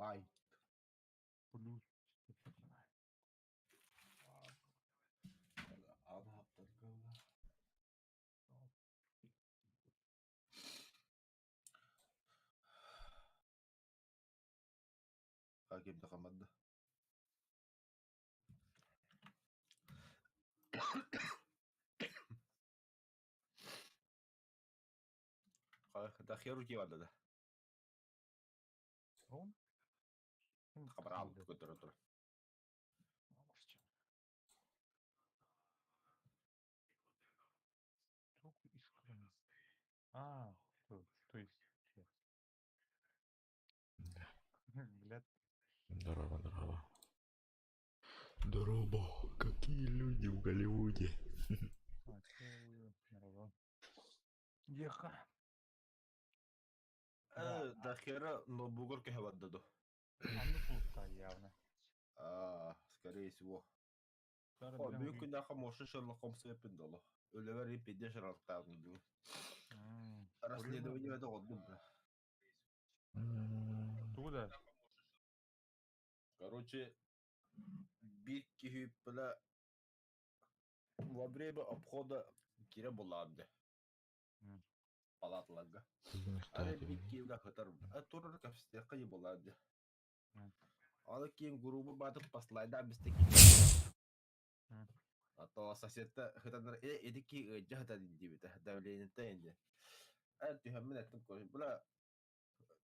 White. Плюс. Ким да хамадда. Да хер у тебя да. Он? Хабарал көтөрө тур. А, то, то есть... Блядь. Здорово, здорово. Здорово, какие люди в Голливуде. Здорово. Еха. Да хера ноутбугар кэһэ барда ду. Анны пулта явно. А, скорее всего. О, бүгүн күннээхэ муоша Шерлок Холмс эппин долу. Үлэбэр и пиздец шаралтаабын дуу. Расследование это отдум, бля. Тугу да? Короче, биир киһи бля во время обхода кире булаанды. Палаталарга. Ары биир киһигэ хытар. Турар кэпсэтиэххэ дии булаанды. Аны киин грубо баатыр послайда бистэ А то соседта хытаннар э ити ки ыдьа хытан диибитэ давлениета инде. Эн түһэммин эттим короче бля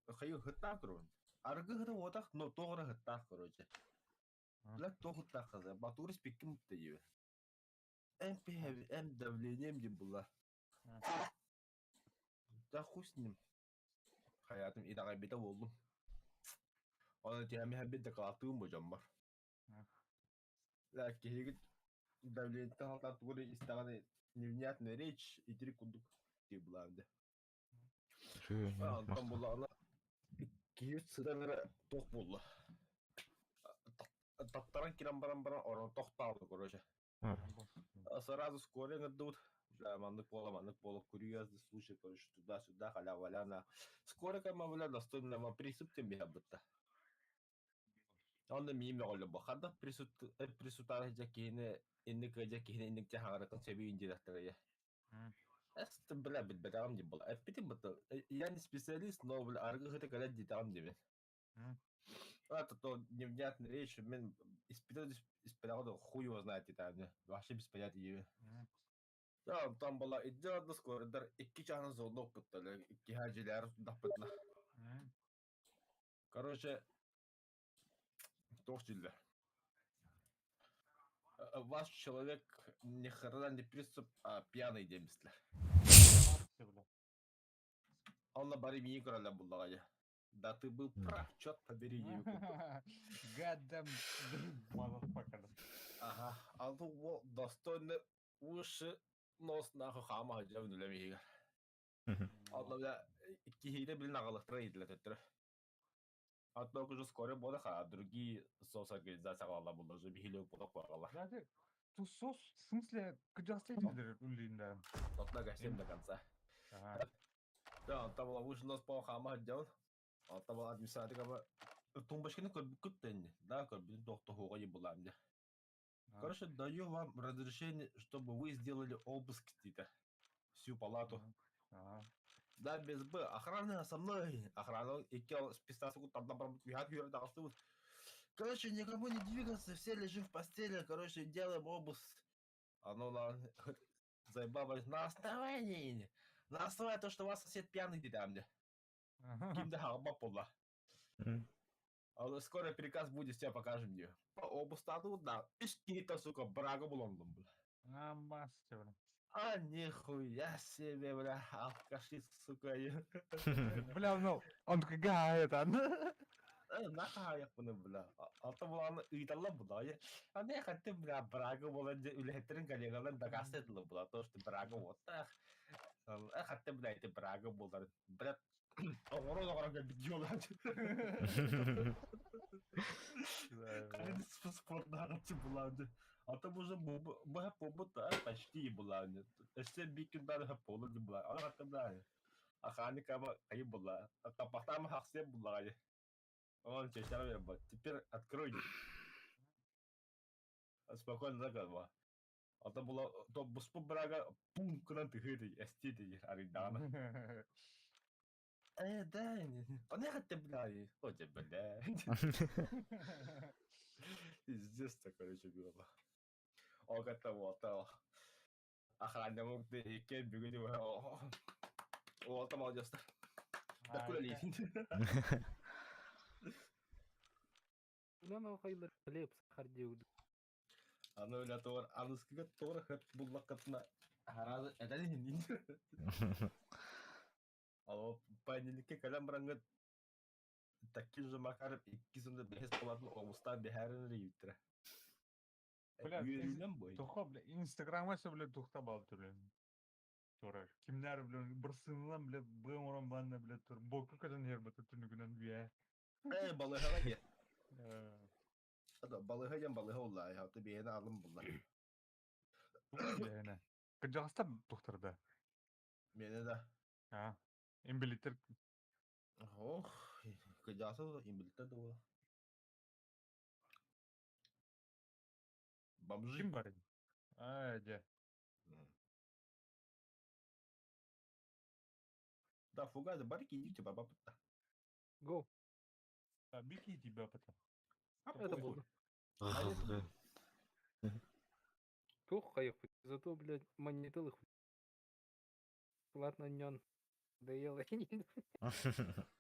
хайы хыттаах көрөбүн. Аргы хыта уотах но тоҕо эрэ хыттаах короче. Бля туох хыттаах хаза батур испиккин бутта диибэ. Эн пиһэби эн давлением дии була. Да хуй с ним. Хайаатым итэҕэйбитэ буоллум. Оны түһэммин дакылааттыыбын бу дьоммор. Да, киһигит давлениеттан алтан тугу эрэ истэҕинэ невнятная речь итирик курдук дии булаабыта. Онтон буллаҕына киһи сытан эрэ туох буолла? Таттаран кирэн баран баран орон тохтообут короче. Сразу скорый ыҥырдыбыт. Да, маннык буола, маннык буола, курьезный случай, короче, туда-сюда, халя-валя, на. Скорый кама, достойно приступ тем быһарбытта. Онно миин мөҕүллүбүт. Ханна присутаар дьэ киһини инник дьэ киһини инник дьэ хаҥарытын сөбүйүн диэтэхтэрэ. Эс бля билбэтэҕим дии була. Эппитим быта я не специалист, но бля арыгы ыһыта кэлэн диэтэҕим диибин. Это то невнятная речь, мен испитал испитэҕэ да хуй его знает диэтэҕим вообще без понятия диибин. Да, онтон була идде одно скорыйдар икки чаһын зонна укпуттар, икки хаадьилээр даппытына. Короче, туох дииллэр? Ваш человек ни хрена не приступ, а пьяный диэмистилэр. Онно бары миигин көрөллөр буллаҕа дьэ. Да ты был прав, черт побери диэбит курдук. Goddamn motherfucker. Ага, а ну вот достойно выше нос нахуй хаама сылдьабын үлэм иһигэр. Онно бля киһитэ билин аҕалыктара иитиллэ төттөрү. Однако уже скоро буолар, а другие соцорганизация аҕалаллар булла уже биһилиок буолар куоралар. Даже ту сос, в смысле, кыдьаҕастыы үллүүннэрим. Тотла гасим до конца. Ага. Да, онтон була выше нос по хаама сылдьабын. Онтон була администратор тумбочканы көрбүккүт да Да, көрбүтүн тохтоһуоҕа дии булаам дьэ. Короче, даю вам разрешение, чтобы вы сделали обыск диэтэ. Всю палату. Ага. Да, без Б. Охрана со мной. Охрана икки спецназ тардан барбыт үһэт үөрэ таҕыстыбыт. Короче, никому не двигаться, все лежим в постели, короче, делаем обыск. Оно на заебалось на основании. На основании того, что у вас сосед пьяный диэтэ мне. Ким да хаалбат буолла. Ал скоро приказ будет, все покажем мне. Обустаатыбыт да, үс киһитэ, сука, брага буланным, бля. Амбас, бля. А нихуя себе, бля, алкаши, сука. Бля, ну, он какая это? Нахайаппыны, бля. Алта буланы ыыталла була. А не хотим, бля, брага буолан үлэһиттэрин коллегаларын дакаастатылар була. То, что брага вот так. Хотим, бля, эти брага буолар. Бля, оҕорон оҕорон кэлбит дьуолаан. Спортнааҕыччы булаанды. А то уже быһа буолбут да, почти булаанды. Өссө биир күн баар буолар дии булаа. Аны хатта булааны. Ахааны каба хайы булаа. Таппахтаама хахсыа буллаҕа. Он чечаҕа биэрбэт. Теперь открой. Спокойно закрыла. А то было, то буспут брага пум кынан тыһыы эстии тиийэр арыйдаҕына. Э, да, он ты бля, о, тебе, бля. Пиздец-то, короче, было. Ол кытта уолта охраннамык икки бүгүн уолта молодежь-тар. Да куда лезть? Унан алхайлар хлеб сахар диэбит. Аны үлэ тоҕор аныскыга тоҕор хөп буллаххытына хараазы этэн иһин. Ал понедельникке кэлэн бараҥҥыт таким же макаром икки сында бэһис палатын облустаан бэһээрин эрийбиттэрэ. Бля, Үөрүүнэн бой. Тухо, бля, Инстаграмга все, бля, тухта бал түлен. Турар. Кимнэр, бля, бір сынынан, бля, быын орон банна, бля, тур. Боку көтөн herбаты түнүгүнэн үйэ. Э, балыһаға диэн. Э, Балыһа диэн балыһа уллаа, хаты биһиэнэ алын булла. Бэйэне. Кырдьаҕастар тухтарда. Миэнэ да. А, имбилиттер Ох, кырдьаҕасы имбилиттер да буола. Бомжи. ким бар? А, дьэ. Да, фугазы барики идите, баба пытта. Го. А, бики тебя потом. Это было. Тух хайых. Зато, блядь, монетыл их. Платно нён. Доела.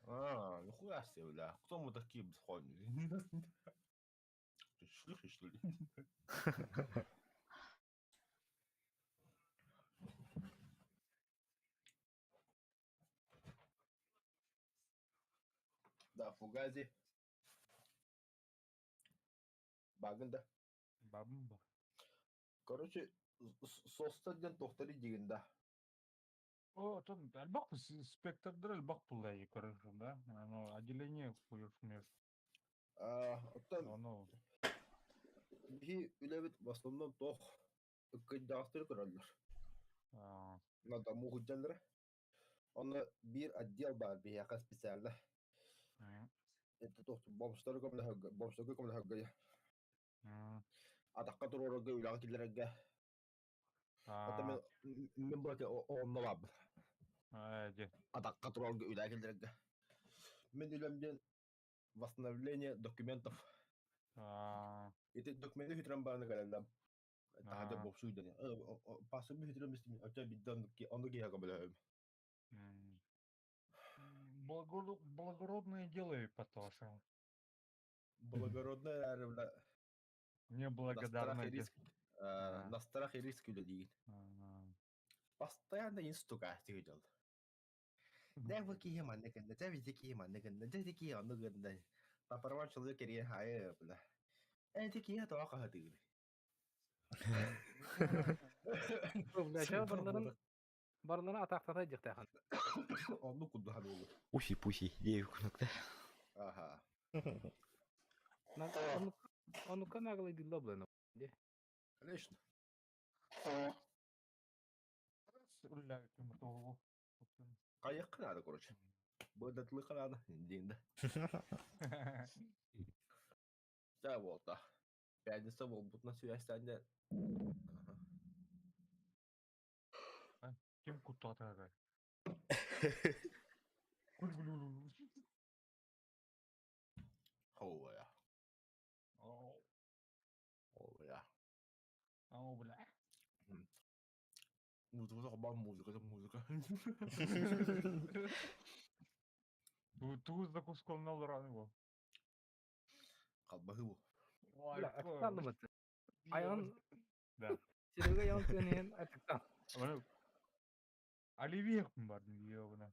А, ну хуя себе, бля. Кто мы такие бесходные? Ты шлюхи, что ли? Да, фугази. Багын да. Бабымба. Короче, соста диэн тохтори дигин да. О, там альбах спектрдер альбах булла короче, да? Оно отделение хуёш меж. А, оттон Оно биһи үлэбит в основном тох кыдьаҕастары көрөллөр. а, На дому сылдьаллара. Онно биир отдел баар биһиэхэ специально. м, Это тох бомжтары көмөлөһөргө, бомжтарга көмөлөһөргө, м, атахха туруорарга, үлэҕэ киллэрэргэ. Оттон а, мин мин бу онно баарбын. а, дьэ. Атахха туруорарга, үлэҕэ киллэрэргэ. Мин үлэм диэн восстановление документов. А, Ити документы хүтүрэн баран кэлэллэм. Таһырдьа а, бопсуй диэн. Пассыбы хүтүрэн бистим. Очо бидде оннук киһиэхэ көмөлөһөбүм. м. Благородное дело и потоша. Благородная эрээри бля на страх Неблагодарное и дело. риск на страх и риск үлэлиигин. А, Постоянно инстукаастык дьол. Дэ бу киһи маннык гынна, дьэ бити киһи маннык гынна, дьэ ити киһи оннук гынна. По правам человека кэрийэн хаайа бля. Э ити киһи тоҕо хаһытыыр? Бля, сейчас барларын барларын атаактата дьихтээхэн. Оннук курдук саныыбын. Уси-пуси, диэбит да. Аха. Оннукка нагалайдыылла булан. Конечно. Үллээбит тоҕу. Хайыахха наада, короче. Быдатылыхха наада диэн да. Да буолта. Пятница буолбутунан сибээстээн Ким куттаатаҕай? Хоуя. Оо, Хоуя. оо, бля. Музыка баар музыка музыка. Туу закускална олорон бу. Халбаһы бу. Бля, официально Айан Да. Серега ян төнен официал. Аны Оливье бар ёбана.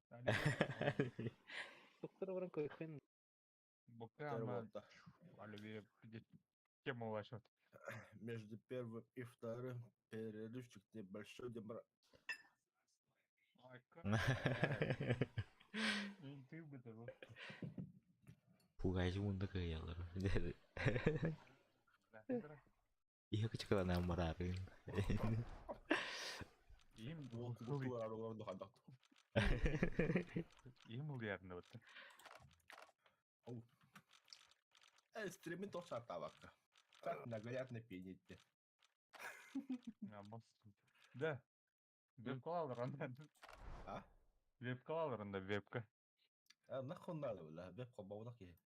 Доктор баран көйхэн. Бока ама Оливье тема ваша. Между первым и вторым перерывчик небольшой дембра. Ай, Ты бы того. Пугайжы мунда кыялар. Ihe кычкалана марарын. Им Им Им улярны вот. Стримин тоқ шартаабакка. Как наглядно пенить. Да. Вебка аларында. А? Вебка аларында вебка. А нахуй надо, бля, веб холбообутах киһи.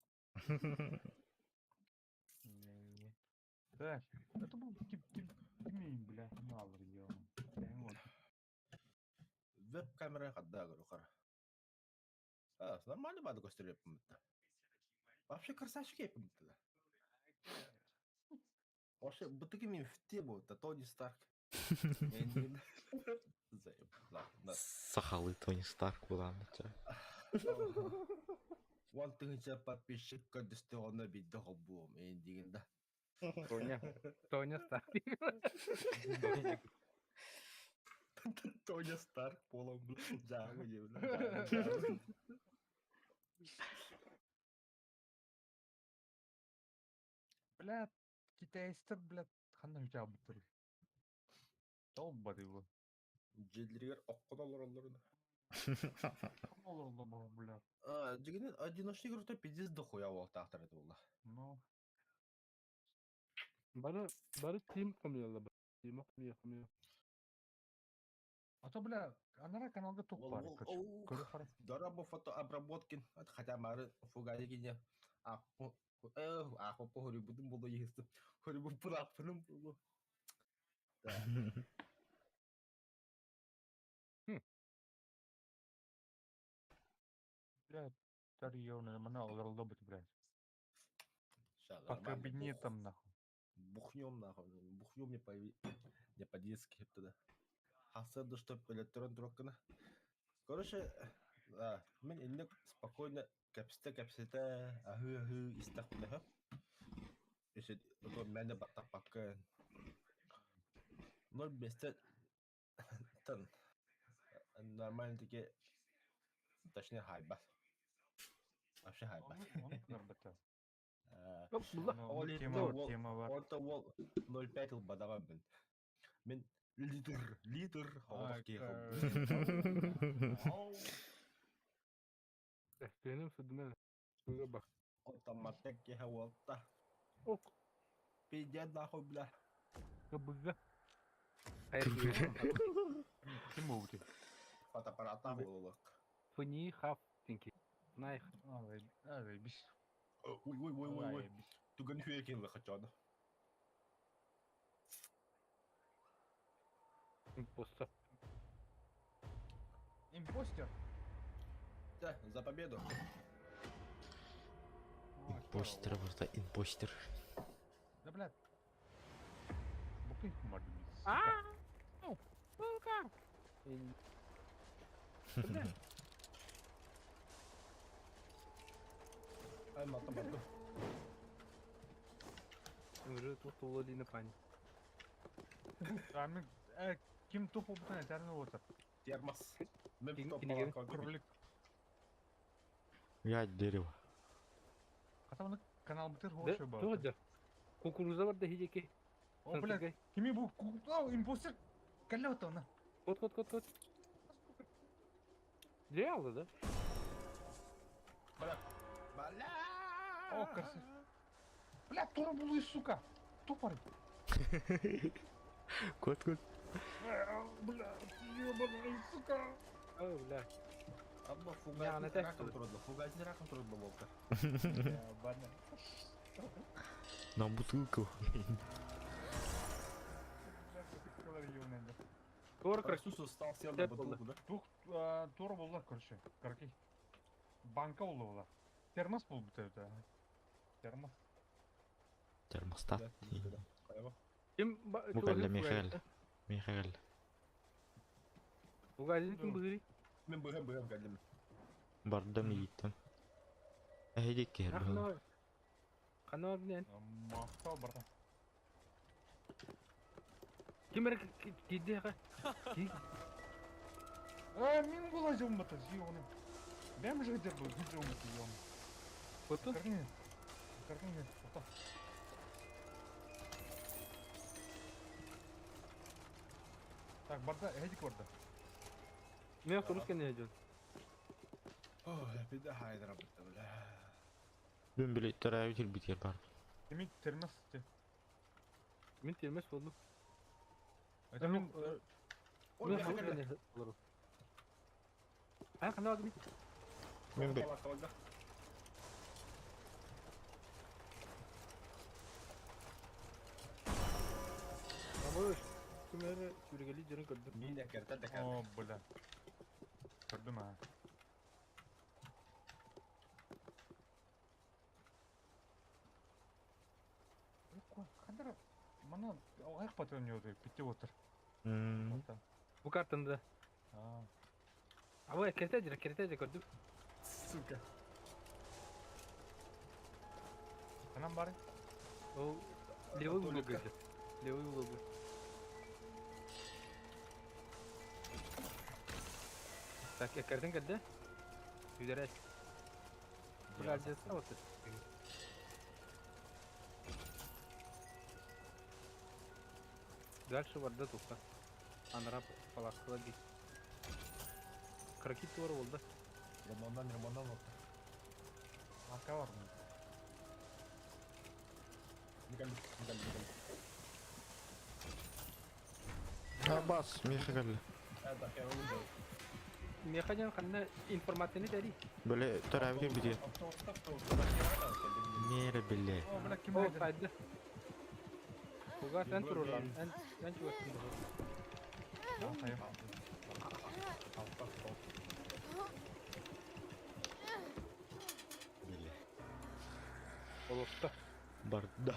Так, это был ким ким ким бля, алар ё. Веб-камера хадда көрү А, нормально бады көстөр эппимит. Вообще красавчик эппимит да. Вообще, бытыки мин в тему, это Тони Старк. Заеб. Сахалы Тони Старк буолан чэ. Уон тыһыынча подписчик көрдөстө онно биирдэ холбуом эйин диигин да. Тоня. Тоня Старк. Тоня Старк буолан дьааҥы диэбин. Бля, китайстар, бля, ханна үчаабыттар. Толбады его. Дьиэлэригэр оккон олороллоруна. Олороллор, бля. А, дьигинэн одиночный игрокта пиздец дохуя буолтаахтар это буолла. Ну, Бары, бары тим хомуйаллар. Тима хомуйа хомуйа. а то, бля, анара каналга тук Ол- бар, ол- короче. ол- Көрө хара. Дора бу фотообработкин, хотя мары фугалигине ахпы ахпы хорибутун болу ехисти. Хорибут пыраппыным болу. Да. Бля, тар ёбаный, мана олороллор бит, бля. Ща, По нормально, кабинетам, нахуй. Бухнем нахуй, бухнем не по не по-детски тогда. Хасаду, чтоб электрон троккана. Короче, да, мен инник спокойно кэпсэтэ кэпсэтэ аһыы аһыы истэхпинэ Если то мэнэ баттаппакка ноль миэстэ тан нормально таки точнее хайбат. Вообще хайбат. Оны көрбөтө. Оп, була. Ол Оны енді тема ол- тема бар. Онто ол 0,5 ылбадаҕа мин. Мин лидер, лидер оҕолох киһи Эстиэним сыдына. Туга бак. Онтон маттак киһи уолта. Ок, Пиздец нахуй, бля. кыбыга. Ким болду? Фотоаппарата буолуох. Фыни хав тинки. Найх. Ай, ай, бис. Ой, ой, ой, ой, ой. Ай, бис. Түгэн үчүгэй киһи хачаана. Импостер. Импостер. Да, за победу. Импостер просто импостер. Да, бля. Букай хумар, А! Сука! Бля, Ай, мата мата. Уже тут улалина пани. Ами, ким туп болбутун этэрин отыр. Термос. Мен Кин- топ кинигэни? Кролик. Я дерево. Хата оны канал бутыр Да, хошу бар. тоже. Кукуруза бар да хидеки. О, бля, кими бу ау, импостер. Кэллэ отона. Кот, кот, кот, кот. Реально, да? Бля. Бля. О, красив. Бля, тура булуй, сука. Тупор. Кот кот. Бля, ебаный, сука. О, бля. Абба Я фугасный на тест. раком трудно. Фугасный раком трудно волка. Бана. На бутылку. Тор красив. Иисус устал, сел на Деп бутылку, да? Тух тура болла, короче. Карки. Банка болла була. Термос бол бут это. Термос. Термостат. Да, да. Хайба. Ким Бу кэллэ Михаил. Михаил. Фугазин ким быгыри? Мен быһам быһам кэллим. Бардым ииттен. Эһиги киһи Ахна. Хана бинен. Мактал барда. Ким эрэ киддиэхэ? Ки? А, мин була жомбата, ёбаный. Бэм же где был, жомбата, ёбаный. Котун? Каркин. Каркин, ото. Так, барда, эдик барда. Мен автобус кэннэ дьон. О, беда хайдра бутта, бля. Бүгүн били төрөөбүт ирбитигэр бар. Кими термес те. Мин термес болдум. Это мин Ой, Мен миэхэ хабыр кэллэ. кэллэ олору. А ханна бардым? Мин би Палаакаларга. Абыш. Ким эрэ сүргэли дьонун көрдүм. Мин эккиртэ да кэллэ. О, бля. Көрдүм аа. Хандара мана аяқ патрон йоды битте отыр. М, Бу картаны да. Аа. Абы эккиртэ дьэ, эккиртэ дьэ көрдүм. Сука. Ханан бары? Ол левый угол Толика. көрдүм. Левый угол. Так, эккиртэн кэллэ. Үдэрэ. Бу отыр. Дальше барда туха. Анара паласкала ди. Кракит туар болды. Ремоннан, ремоннан отыр. Ака бар мын. Микаль, Микаль, Микаль. Абас, миэхэ кэллэ. Это херон был. Механян ханна информацияны тәри. Били төрөөбүт ирбитигэр. Автобуста, автобуста. Нерэ били. О, бля, ким О, айдыр? сайды. Туга сен Егор туруран. Гейм. Эн эн чугастын бу. Хайы. Автобус. Били. Олохта. Барда.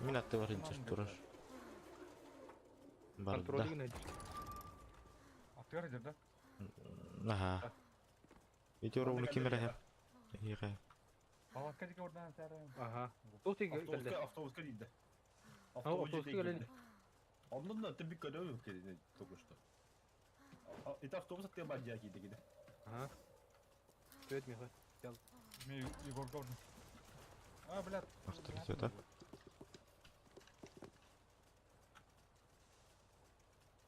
Мин аттыбар илдьэр турар. Барда. Контроль гына. Атыгар айдыр да? Аха. Ити оругуну ким эрэ Иэхэ. Палатка дике ордан тәрі. Аха. Тох тиги кэллэ. Автобуска, автобуска дейді. автобуска кэллэ. Оннан да ты көрөм кэллэ только что. Это автобус ты бадья киди киди. Аха. Привет, Миха. Мен Егорға ордым. А, бля. Авторитета.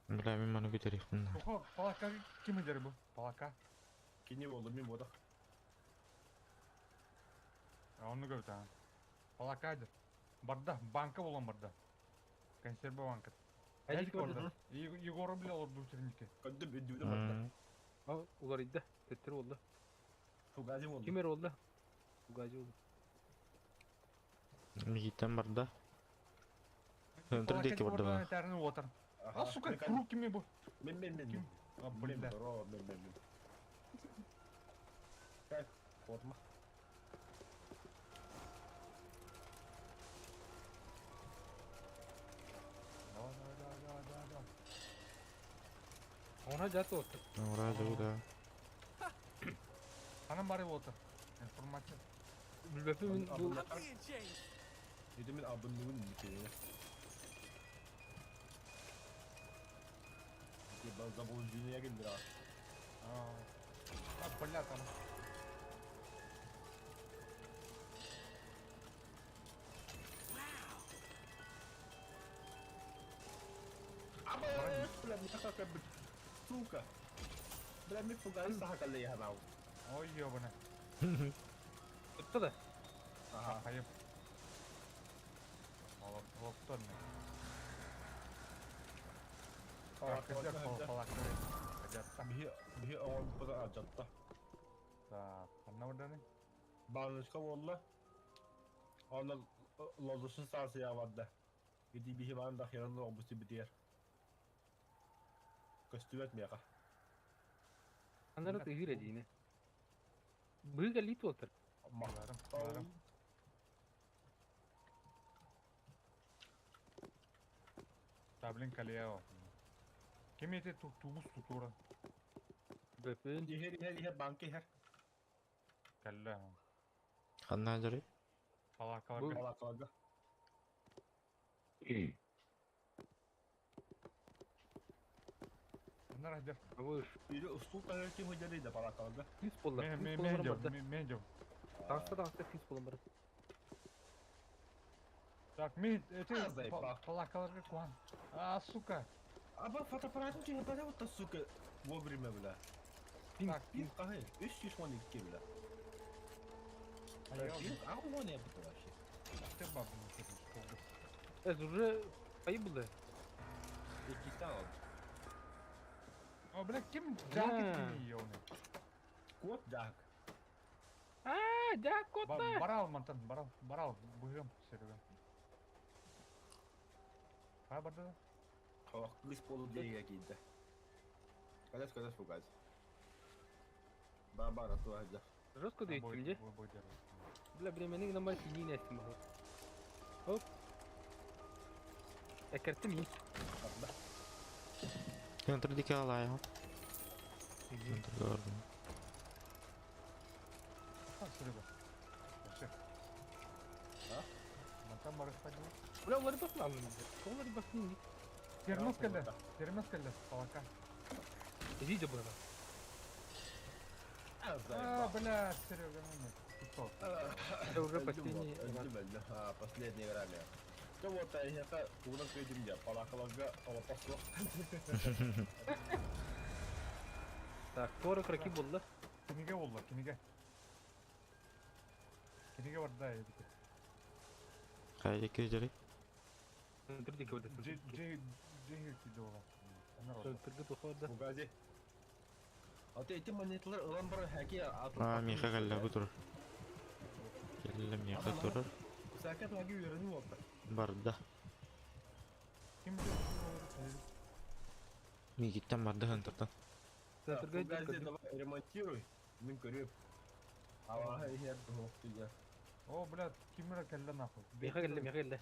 Бля, мин маны күтэрихпин. Охо, палатка ким айдыр бу? Палатка. Кини болду мен бодах. А, оны көрді, а. Палатка айдыр. Барда, банка болан барда. Консерва банка. Айдик Айдик орда. Егор, бля, орду тернике. Көндүм үндүбүнө барда. Ал улар идде. Теттер болды. Фугази болду. Кимер болды? Угази болды. Мигиттен барда. Центр диэки барда ба. Тәріні отыр. А, сука, круг киме бу? Мен мен мен. Ким? А, Мен бля. бро, мен мен мен. Кай, форма. Давай, давай, давай, давай, давай, давай. Она жаты отыр. Ура, да. Ханан бары отыр. Информация. Билбеппин мин бу Ити мен абынныбын микене. Ити бал заблуждение келдир а. А, а, бля, там. Аба, бля, миха как бы сука. Бля, мен фугази саха калле яханау. Ой, ёбана. Tuttu да. Аха. Хайып. Молоттон. Палатка. Биһи биһи оҥон буда ажатта. Так, ханна барданы? Баночка болла. Онно лозушу станция барда. Ити биһи баан да херон обусти битер. Көстүбэт миэхэ. Анара тыгыр эдине. Быга лит отыр. Барым, барым. Таблин калео. Кем ете тубус тутура? Бөпүн. Иһэр иһэр иһэр банка иһэр. Калле. Ханна дьары? Палакаларга. Палакаларга. Анар айдыр. Абыш. Или устул таһыр ким хыдьар да палакаларга. Физ болла. Мен Физ мен болла мен барда. мен жок. Таста таста физ болла барда. Так, мен эти А, заебал. палакаларга куан. А, сука. Аба фотоаппаратын чыгып бара вот сука вовремя бля. Так, Пин кахы 312 бля. Аҕыс уон эбит вообще. Это уже поебало. Иккитэ алды. О, бля, ким жакет кими ёбаный? Кот жак. А, дя, кота! Барал мантан, барал, барал, быгым, Серега. А, барда? Ох, кыс полу деньги какие-то. Кадас, кадас, фугас. Ба-ба, на то адя. Жестко дают где? Бля, временный на мать не нестим. Оп. Экертим есть. Центр дике алайым. Центр көрдüm. Серега. Вообще. А? Мантан барып ходил. Бля, олар басын алым. Олар басын не. Термос келді, термос келді, палака. Видео было. А, бля, Серега, ну нет. Пистол. Это уже последний. А, последний играли. То вот, я куда күйдім де, палакаларға алапасуақ. Так, 40 раки болды. Кинеге болды, кинеге. Кинеге бар да, едіке. Қайда кездері? Түрде көрді. Джей, Джей, Джей киді ола. Түрде тоқады. Фугази. А ты эти монетлар ылан бар хәки А, меха кәллә бу турар. Кәллә меха турар. Сәкәт маги үйреніп отыр. Барда. Ким Мигиттен барда хантыртан. Фугази, давай ремонтируй. Мен көріп. Ава, я думал, я. О, блядь, кимера кәллә нахуй. Меха келді, меха келді.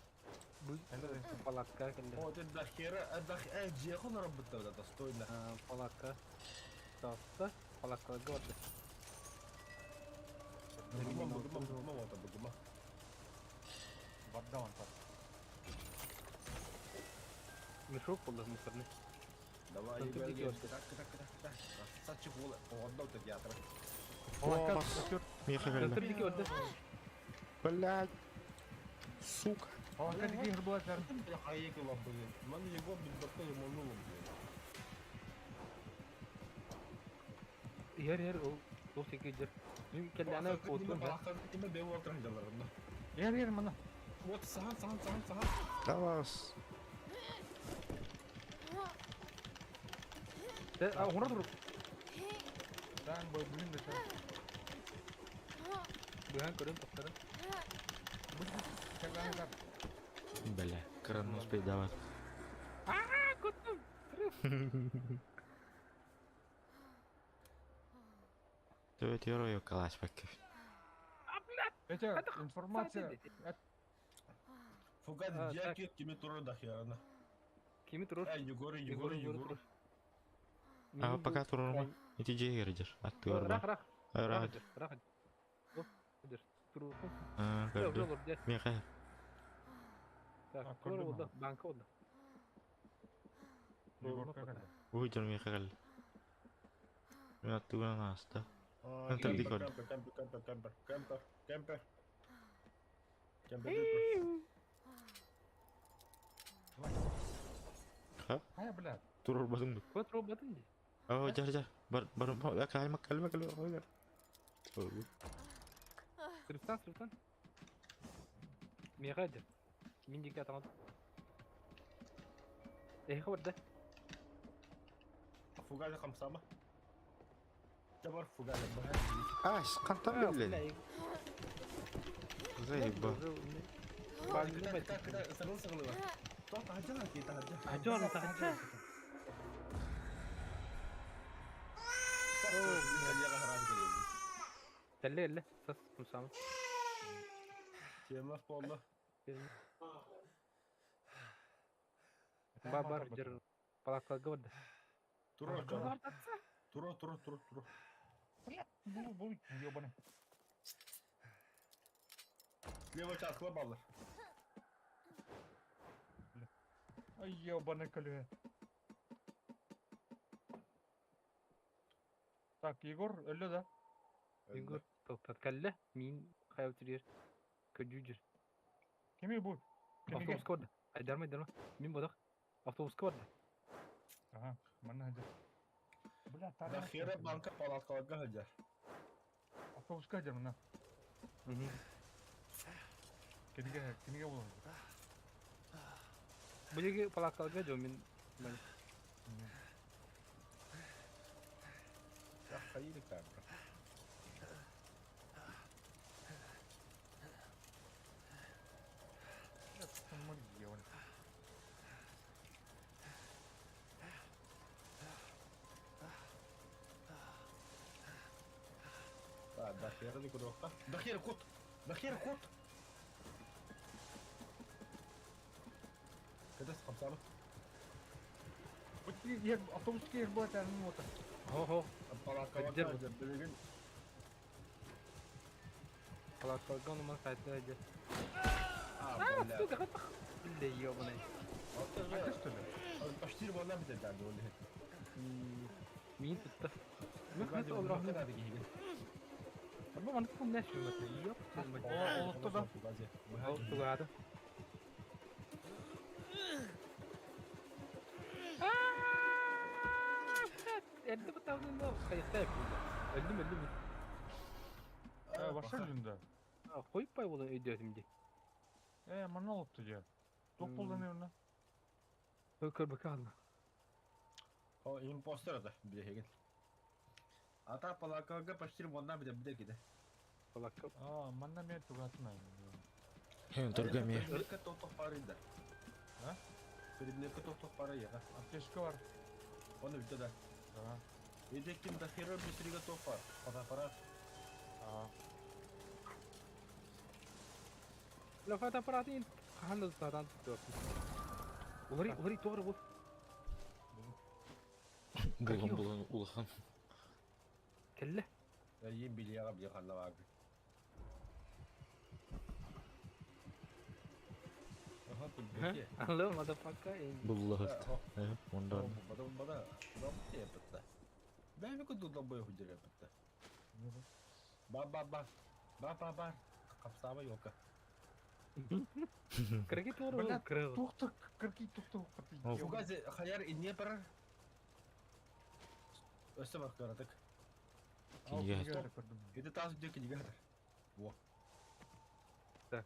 Кәллә Палатка келді. О, ты дохера, э, джехон работал, да, достойно. Палатка. Таста. Палатка горды. Бугума, бугума, бугума, вот, бугума. Барда он так. Мешок болды мусорный. Давай, Там Егор, ты Егор, где? так, так, так, так. Красавчик, ол, отдал ты театр. Палака, Меха кәллә. Түрде көрді. Блядь. Сука. палака деген была жар. Бля, хайеки лапы. Ман Егор, блин, доктор, ему блин. Ер, ер, ол ол секе жер. Мен келді ана отын ба. Киме бе отырын жаларында. Ер, ер, мына. Вот, сахан, сахан, сахан, сахан. Давас. А, оңра тұрып. Дан бой, блин, да Бұған көрін тоқтары. Кәллә жар. Бля, кран не успеет давать. А, көттім. Төбет yorою калаш баккев. Эти информация. Фугат, А, так. дяки, киме туру дохера. Кими тұрыр? Эй, Егор, Егор, Егор. А пока турурма. Ити жегер Атты Рах, бар. рах. Рах. Рах. Туру. А, көрдү. Меха. Так, А, тур көрдүм болды, банка болды. Егор кәллә. Уйдыр меха кәллә. Мен атты гынан аста. Центр дикор. Кемпер, кемпер, кемпер, кемпер, кемпер, кемпер. Кемпер, Ха? Ай, блядь. Турur бадым. Көт роботын де. О, жар жар. Бар бар калма калма калма. Сырыптан, сырыптан. Меха жер. Мен деке атамады. Эхо бар да. Фугат хамсама. Табар фугат. Аш, кантан биле. Заеба. Так, так, сырыл сырыл. То тажа ки тажа. Ажар, тажа. Тәлле, әлле. Сас, кымсамы. Тема болду. Бар, бар, жер. Палатка горды. Туро, туро, туро, туро, туро, туро. Бу, бу, ёбаный. Слева часкла баллар. Ай, ёбаный көле. Так, Егор, өлі да? Егор, тоқтат кәлле. Мен қаяу түрер. Көджу жер. Кеме бу? Кемеге? Автобусқа барды. Айдарма, айдарма. Мен бодақ. Автобусқа барды. Ага, мына жер. Бля, Дахира банка палаткаларга хаджар. Автобусқа жер мына. Кинигэ, кинигэ булан. Билиги палааккаларга дьон мин Хайыыр камера. Дахера кудуохха. Дахера кут! Дахера кут! Кэтэс хамсаабыт. Автобус киэр буолар уота. Хо-хо. Палааккаларга билигин. Палааккаларга онуман сайта дьэ. А, бля. Сука, бля, ёбаный. Почти буолла битэ да ол иһит. Миин тутта. Мөхмөт олорох. Бу маннык кум нэш юмат. Ёп. Олотто да. Ол тугаады. Эрдэ бутаабын хайыста Өлдүм, өлдүм. Баша өлүндө. Хойпай болон өйдөтүм ди. Манна олотто дьэ. Туох булдан эвна? Көрбөкө алла. О, импостер это, билегин. Ата палакалга почти монна биле биле киде. Палакка. А, манна мен тугатын ай. Хем торга ми. Предметке тохтох пары да. А? Предметке тохтох пары яга. Аптечка бар. Оны битте да. Да. Эдеккин да херо бисриге тохпар. Фотоаппарат. А. Ла фотоаппаратын хахан да сатан тутту. Улари, улари тоғыр бол. Булан булан улахан. Келле. Ем билияга биле ханна Алло, motherfucker. Буллахыт. Ондан. Бада бада бада. Бәйме күн бойы хүдер бітті. Ба ба ба. Ба ба ба. Қапсама ёлка. Кырги тоғыр бол. Кыргы. Тухта, кырги тухта. Фугази хаяр инне бар. Өсті бар көратык. Кинигэ. Эти тас үдө кинигэ. Во. Так.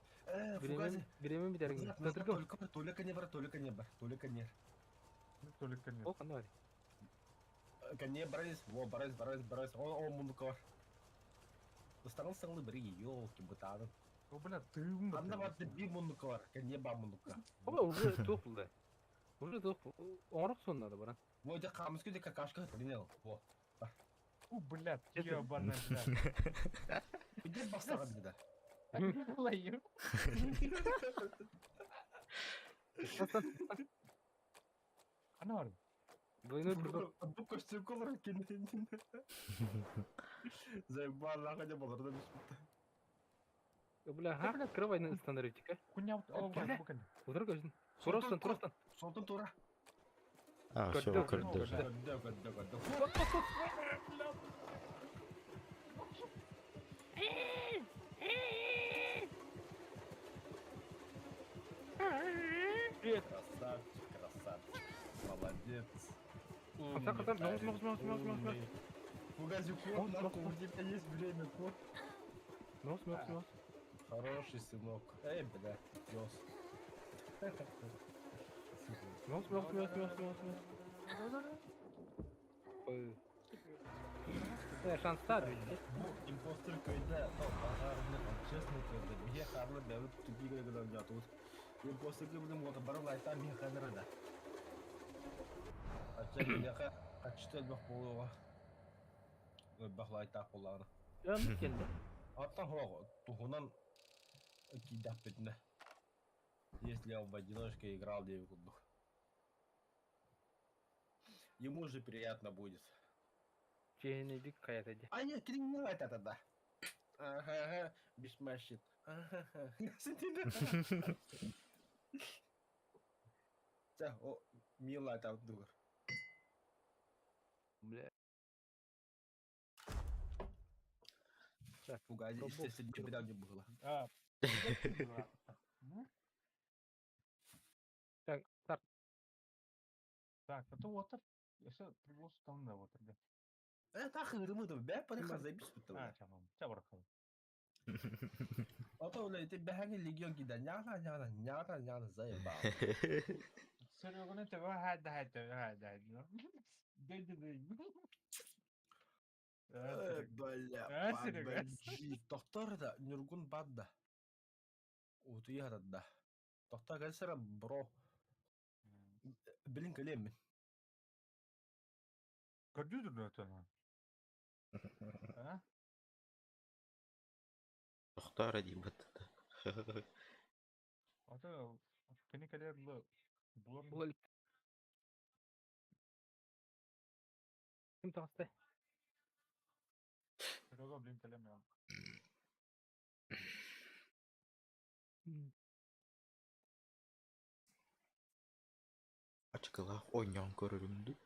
Фугази. Биремен битерген. Только только не бар, только не бар, только не. Только не. О, кандай бар? Конне барыс, во, барыс, барыс, барыс. О, о, мундука бар. Ыстаңыл саңлы бери, ёлки бытаны. О, бля, тыым. Анда бар бир мундука бар, конне ба мундука. Оба уже туох булды. Уже туох. Оңрок соннады баран. Во, де камыс күде какашка тренел. Во. У, бля, ебаная, бля. Где бастаған да. Лаю. Ана бар. Двойной прыжок. Бу костюм колор киндин. Заебал, не болар да бис. Бля, ха, кровайны стандарттика. Хуйня, о, бля, Утыр көзін. Турастан, турастан. Солтон тура. А, все, көрдө. Көрдө, көрдө, көрдө. Красавчик, красавчик. Молодец. Хата, хата, мёз, мёз, мёз, мёз, мёз, мёз. Фугази кот, нахуй, у тебя есть время, кот. Мёз, мёз, мёз. Хороший сынок. Эй, бля, пёс. Мёз, мёз, мёз, мёз, мёз, мёз. Ой. Шанс та ведь. Импостер көйдө, то базарны, честно көйдө. Бие харлы бәүт тупиге гынан жатут. Импостер көйдө вот бар лайта мие ханыр да. Ача мияка качты бак болуга. Бак лайта боланы. Жан келди. Аттан хого тухунан кидап битне. Если я в одиночке играл 9 кубов. Ему же приятно будет. Чейни каятади. А нет, не это тогда. Ага, бешмашит. Ага. О, мила там дур. Бля. Фугази, естественно, не не было. А. Так, старт. Так, это water. Если приглас там да water, да. Так, рымы да, бә, париха запись А, чамам. Ча барахал. Ото бля, ити бэһэҥи легион кида няна няна няна няна заебал. Сереганы төбө хаайда төбө хаайда. Дойду Бля, PUBG. Тохтор да, Нюргун бадда. Утуйа да. Тохтор кэлсэрэ бро. Билин кэлиэммин. Көрдүү турду А? Тохтоор дии баттата. Ата кини кэлэр булар Була Ким таҕыста? Серега блин кэлэмэ. Ачыкылаах оонньоон көрөрүм дуу,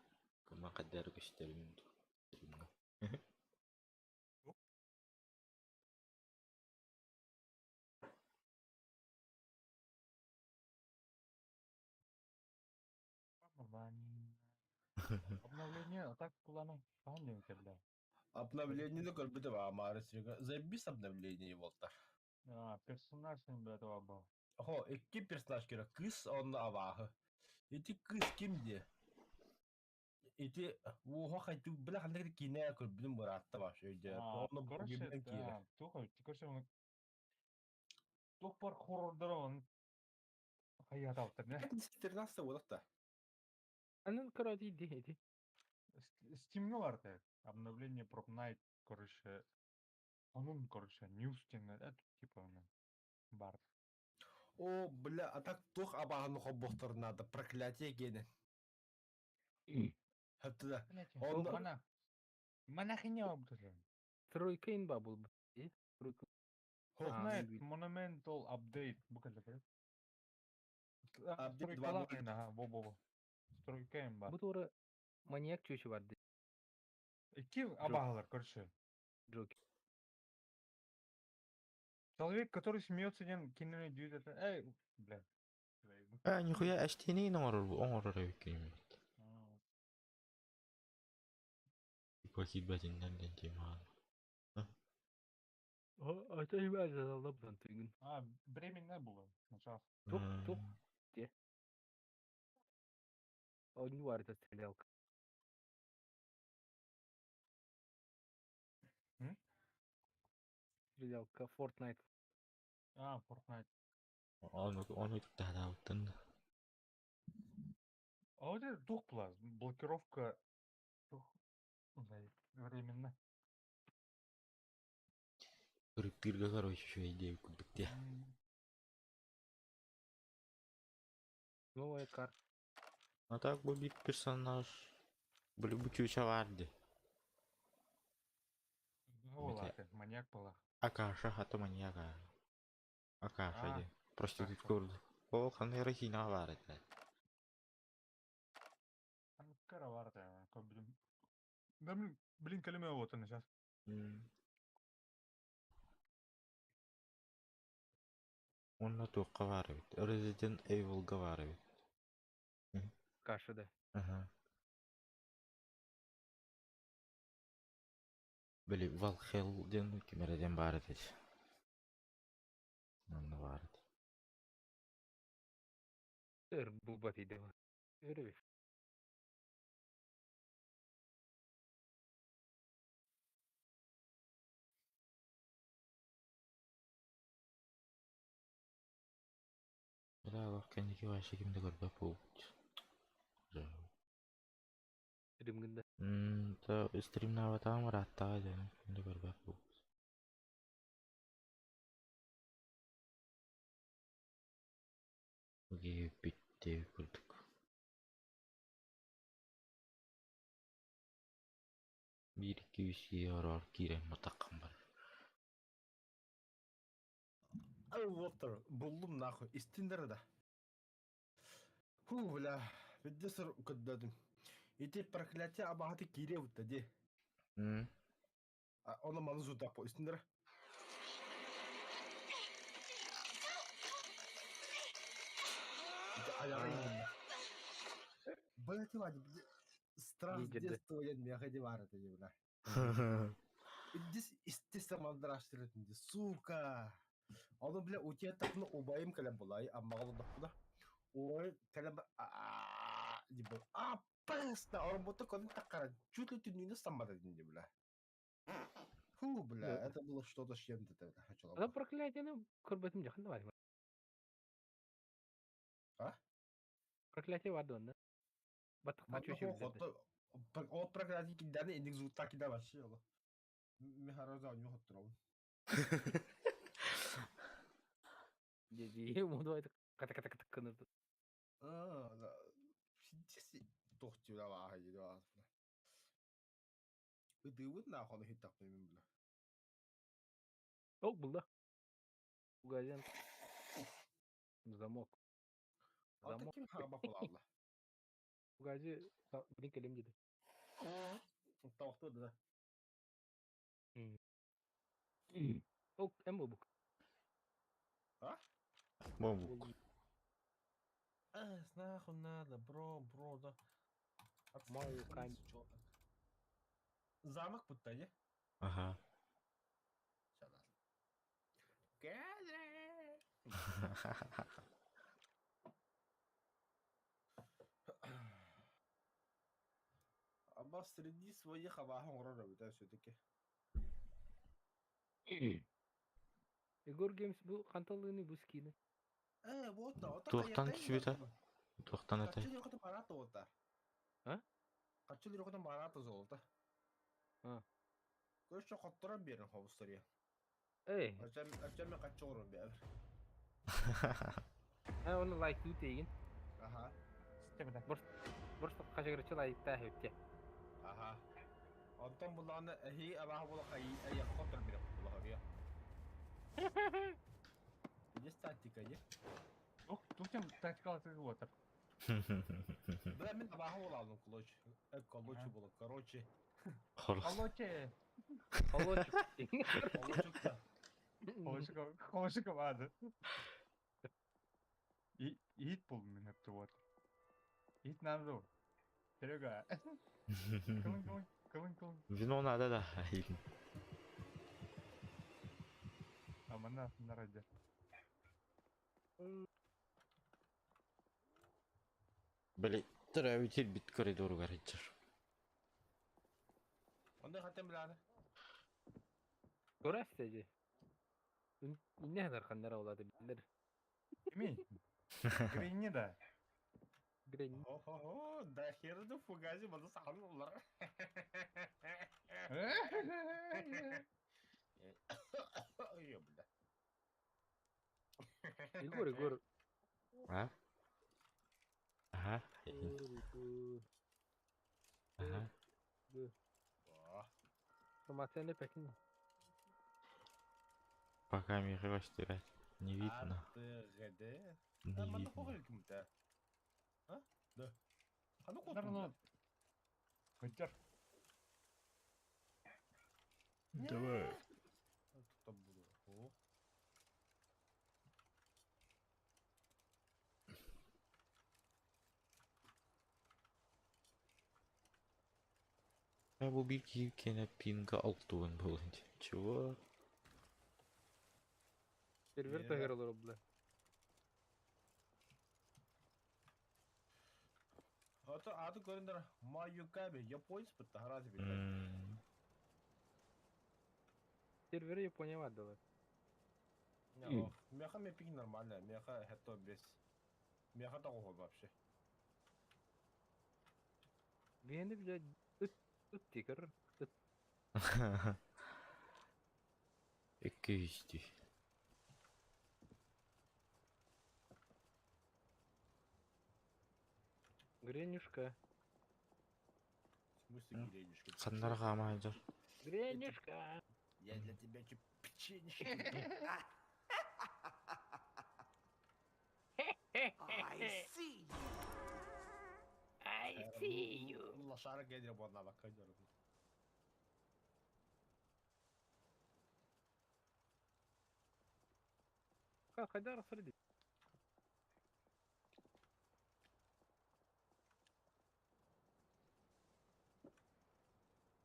кыма хайдары көстөрүм дуу Обновление а так планы хаһан диэн кэллэ? Обновлениены көрбүтүм аамаары Серега. Заебись обновление буолтар. А, персонаж этого был. Хо, икки персонаж керек. Кыыс онно абааһы. Ити кыыс ким диэ? Ити уоһа хайты бля ханнык киинэ көрбүтүм быраатта вообще өйдөө. А, Онно короче, бугибен киирэ. да, туох короче, он туох бар хоррордара он хайатаптар не? 13 года Анын көрө дии ити. Steam'е бар да обновление про Night, короче, onun, короче, news диэн это типа оны бар. О, бля, а так туох абааһыны холбуохтарын наада, проклятие гиэнэ. Хэптэ Онно- Мана монахиня обдурын. Тройка инба был. Тройка. Хо, А, Night мен Monumental Update бу кэллэ бэр. Update 2.0. Ага, во во во. Стройка им бар. Бу туора маньяк чүчү бар ди. Икки абаһалар, короче. Джокер. Человек, который смеется, диэн кинини дүйд это. Эй, бля. А, нихуя эштини оҥорор оҥорор эбиккин. Типа киирбэтиннэр диэн тимаан. Ата иба жазалап тыгын. А, временно было. Сначала. Тух, тух. Де. Онньуу бар это стрелялка. М? Стрелялка Fortnite. А, Fortnite. Ону ону таһаабыттан. А вот это тух была, блокировка. Тух. Временно. Кырыктыырга короче үчүгэй диэбит курдук дии. Новая карта. А так бу биир персонаж били бу чүчэ баар дии. Была ты, маньяк была. Акаша хата маньяка. Акаша А, дии. Проститутка Акаша. курдук. Ол ханна эрэ киинэҕэ баар этэ. Анкара да, блин. Да, блин, блин, калиме вот она сейчас. Уонна туохха баар эбит? Resident Evilга баар эбит. Каша да. Аха. Били Valhalla диэн ким эрэ диэн баар этэ. Онно баар этэ. Өр булбат иде. Өрө. Бля, олох кэнники вообще ким да көрбөт буолбут. Стримгында. То стримнаабатаҕым ырааттаҕа дьэ, ким да көрбөт буолбут. Бүттэ курдук. Биир икки үс киһи ороор киирэн матаххам бар. Уоттар, буллум нахуй, истиндер да. Фу, бля, видесер көрдөдүм. Ити проклятие абаһаты киире бутта ди. Оны маны зудап по истиндер. Ити аяҕа иһиннэ. Бля, ти вади, страх Лидер, да. детства диэн миэхэ ди баар этэ ди, бля. Естественно, мандараштыратын ди, сука. Ону бля, у тебя так ну убайым кэлэн булай, аммаҕа олордохпуна. Убайым кэлэн типа, а паста, оромботу көрөн таккара, чуть ли түннүүнү саммата дии бля. Фу, бля, это было что-то с чем-то тогда. Это проклятие, көрбөтүм дьахан да бар. А? Проклятие бар да. Баттахтан чөчө. Ол проклятие киданы инник зуутта кида вообще ол. Михараза у него хотторобун. Дии, муду айты ката-ката-ката кынырды. Туох дьиэлэ бааһа дии Ытыыбыт нахуй иһиттэхпинэ мин бля. Ол булла. Угазен. Замок. Замок. Ким хараба кулаалла? Угази билин келем диди. Тавахты да. Ол эм бу. А? Бобук. Э, нахуй надо, бро, бро, да. Маю кань. Замок будто, не? Ага. Аба среди своих абаһы оҥорор эбит все-таки. Егор Геймс бу ханталыны бу скины. Э, вот да, вот Туохтан түсүбүтэ? Туохтан этэй? Хаччы лирокотон барата ота. А? Хаччы лирокотон барата золото. А. Көршө хотторон берин хобустария. Эй. Ачам ачам каччы орун бер. А оны лайк тейген. Ага. Борс качыгырчы лайкта хөптө. Ага. Онтон буланы хи абаһы була кай ая хоттор бер була. Есть тактика, не? Ох, тут там тактика отыр. Бля, мен абаһы була колочь. Колочь була, короче. Колоче. Колочек. Колочек. Колочек, колочек бады. И ит был мен өптү вот. Ит надо. Серега. Кылын кылын кылын кылын. Вино надо да. Амана нараде. Били, травитель бит коридору горячер. Онда хатем биланы. Көрәстәҗе. Не хәзер ханнар олады билер. Кими? Гринни да. Гринни. Хо-хо-хо, да хер да фугази бада сахар олар. Ой, бля. Егор, Егор. А? Ага. Ага. Формация пекин. Пока мира не видно. Не видно. А? Да. А ну кот. Хотя. Давай. Тут буду. О. Я бы кена пинга алтуын был. Чего? Сервер тагыралар бля. Аты аты көрүндөр Маюкаби, японец бітті, разве бит. Сервер Япония ваддылар. Меха ме пик нормально, меха это без. Меха такого вообще. Бени бля ыт ыт тикер. Ыт. Эккейсти. Гренюшка. В смысле гренюшка? Ханнар хамайдыр. Гренюшка. Я для тебя чуть печенье. I see you. I see you. Лошара генер буонна бакка дьорум. Хайдар среди.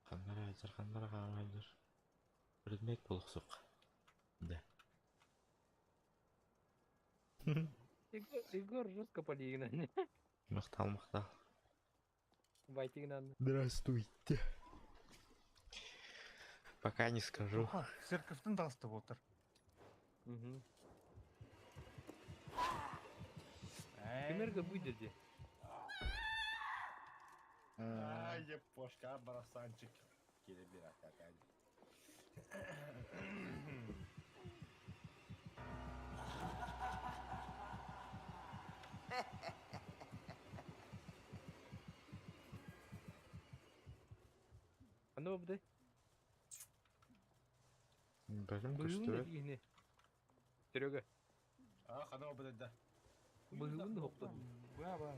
Ханнар айдыр, ханнар хамайдыр. Предмет буолуохсук. Да. Егор, Егор жестко полигнан. Махтал, махтал. Байтигнан. Здравствуйте. Пока не скажу. Церковьтан таҕыста буолтар. Угу. Кимерге будет де? Ай, япошка, барасанчик. Кире bir hakikaten. Аны бабдай. Бэлэм Быһыын көстүбэт. да Серега, А, хана обыда. быһыын да хоптон. Быа ба.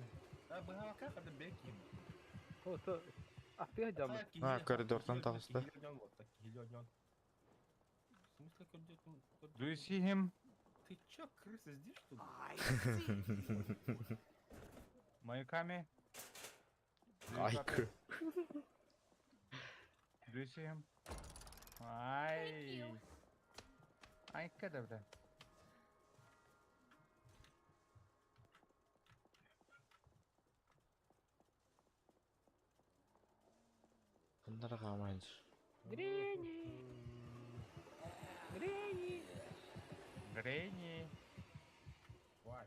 А, быһа хада беким. О, то Аттыга жамы. А, коридортан таҕыста. В смысле коридортан? Do you see him? Ты чё, крыса, здесь что ли? I see you. Майками? Do you copy? Айкы. Do you see him? Ай. Айка да бля. Ханнара хаамайынч. Грени. Грени. Гренни. Why?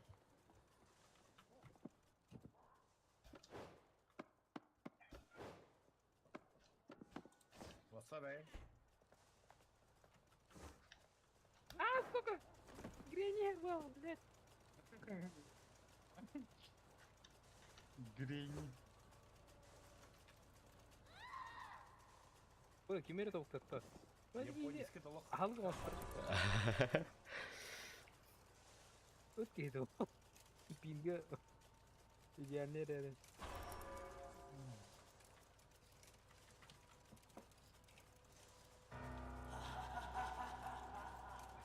What's up, man? А, сука! Грени был, блядь. Гренни. Ой, кимери тоқтатты. Японский долог. Алғы бастыр. Өт кейді ол. Пинге идеальный рядом.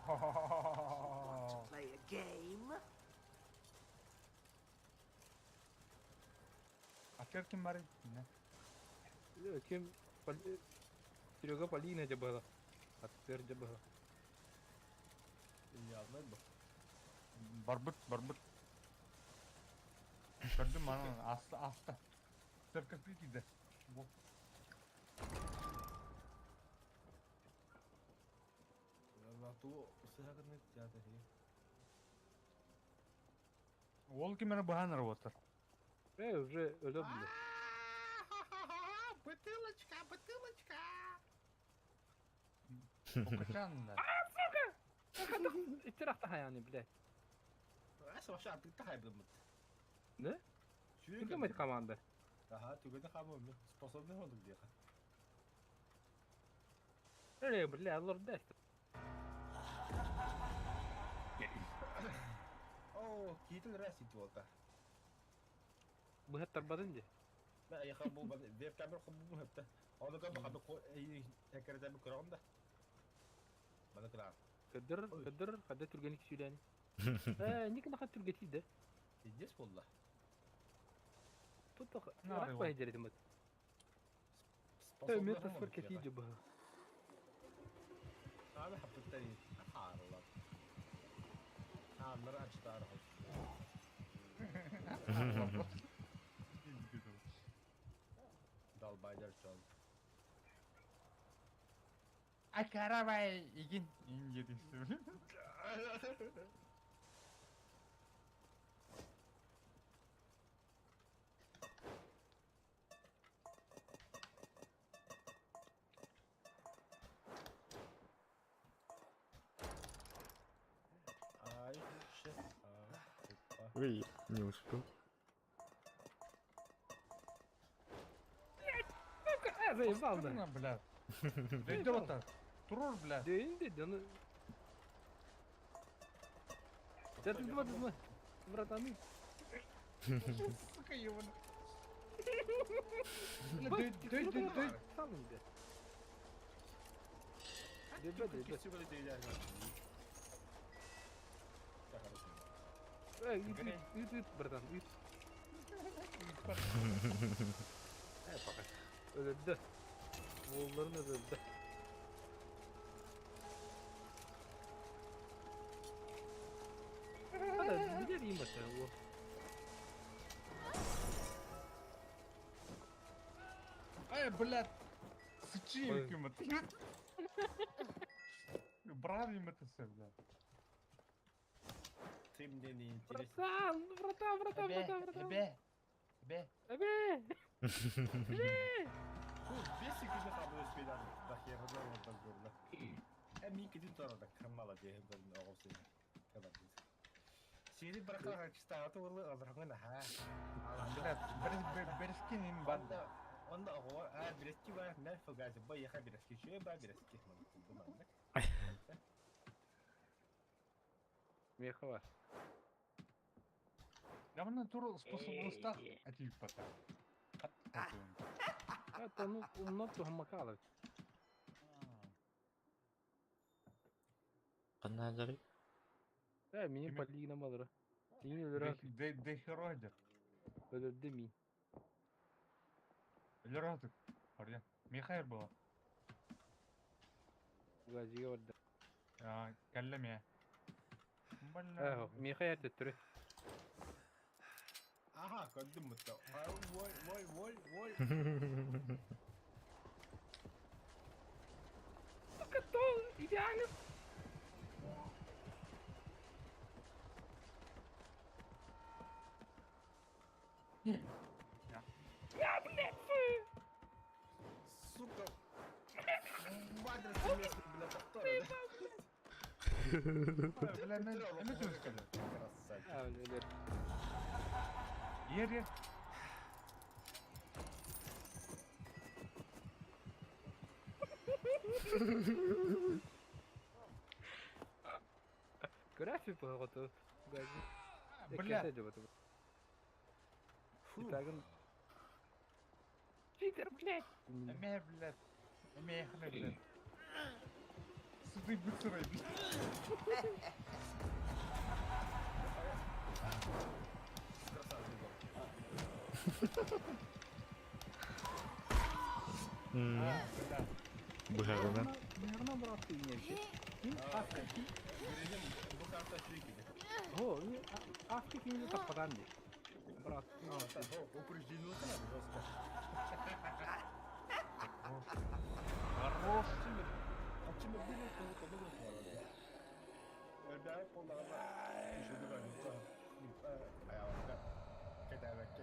Want to play a game? Атер ким бар? Не. Кем Серега Полина жабала. Аттер жабала. Я знаю, бо. Барбыт, барбыт. Көрдүм аны аста аста. Церковь киде. Бу. Ту сырагын театр. Ол ким мени баһан работар. Э, уже өлө бile. Бутылочка, бутылочка. Окачан да. Иттер ахта яны, блядь. Аса вообще атыкта хайбы. Не? Түгем айт команда. Ага, түгөдө хамы способный болдук диэхэ. Э, бля, лорд даст. О, китил расит болта. Быһат тарбадын де. Мэ яха бу веб камера хобу хепте. Оны кам хабы ко экерде бу көрөм да. Баны кыра. Кыдыр, кыдыр, када түргеник сүйләни. Э, никна хат түргети де. Здесь болла. Тут Нары рак ол. пайдер димат. Э, мета сфер кети жаба. Аны хапыттан харла. Амыр ачтар. Далбайдар чон. Акарабай игин инге дейсің. Ай, ш. А, Ой, не успел. Э, заебал да. Бля. Дөйдө отар. Турур бля. Дейін де, ну. Да ты два, два, братаны. Сука его. Бля, дөй дөй дөй. Салын де. Дебе, дебе. Э, үт, үт, үт, үт, братан, үт. Э, пока. Өлөдді. Уолларын өлөдді. Блядь! Сычи ким это? Брави это все, блядь. Ты мне не интересен. Братан, братан, братан, братан, братан. Эбе! Эбе! Эбе! Фу, бесик уже там успели. Да хер, да, вот так было. Мин кидин тарада камала диэн көрүн оҕом син. Сири браха чистата уолу алрагын ха. Блядь, Берескин им банда. Онда оҕо а бирески бар, мен фугази бо яха бирески, чуе ба бирески. Меха бар. Явно тур способностях атипата. Это ну умно тухмакалов. Канадары. Да, меня полина мадра. Тини өлөрөр. Дехеродер. Өлөрдү мин. Өлөрөтүк. Орден. Михаил было. Газига барда. А, каллеме. Э, Михаил төттөрү. Ага, көрдүм мутта. Вой, вой, вой, вой. Сука, то идеально. Я, блядь, Сука. Мадре семейство, бля, повторы, да? Бля, мен түскәле. Красавчик. А, блядь. Ер, ер. График по Гази. Бля. Фу. Питер, блядь. Эме, блядь. Эме, хлеб, блядь. Суды быстрый, блядь. Красавчик. Бля. Быһаҕынан. Наверное, брат, ты не вообще. Авка, Берегем, бу карта чуйки. О, авка кинули так подамди. Брат, Упреждение жестко. Хорош. Açımı bir noktada kabul etmiyor. Ben kollarına düşürdü ben. Ayağımda. Kederek.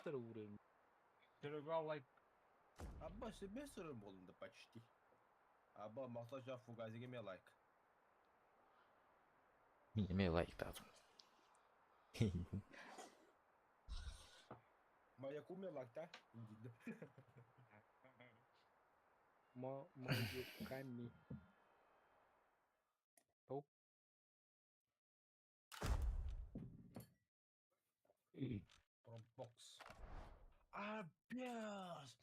Второй уровень. Серега лайк. Абба себе сырым болунду почти. Абба махтажа фугазиге ме лайк. Мин эмиэ лайктаатым. Маяку ме лайк та? Маюками. Топ. Промбокс. Абяз!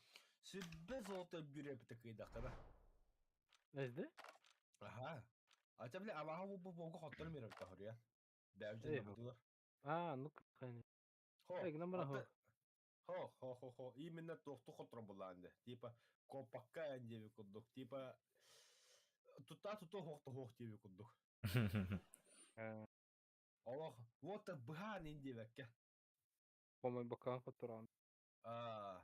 Себе золотой бюре такие дахтара. Эзде? Ага. А тебе бля, алаха бу бу хоттор миреп тахырия. Бәвҗен Эй, булдылар. А, ну конечно. Хо. Эй, гнамра хо. Хо, хо, хо, хо. Именно тохту хоттор буланды. Типа копакка диби куддук. Типа тута туту хохту хох диби куддук. Аллах, вот быхан инди бәккә. По-моему, бакан хотторан. А.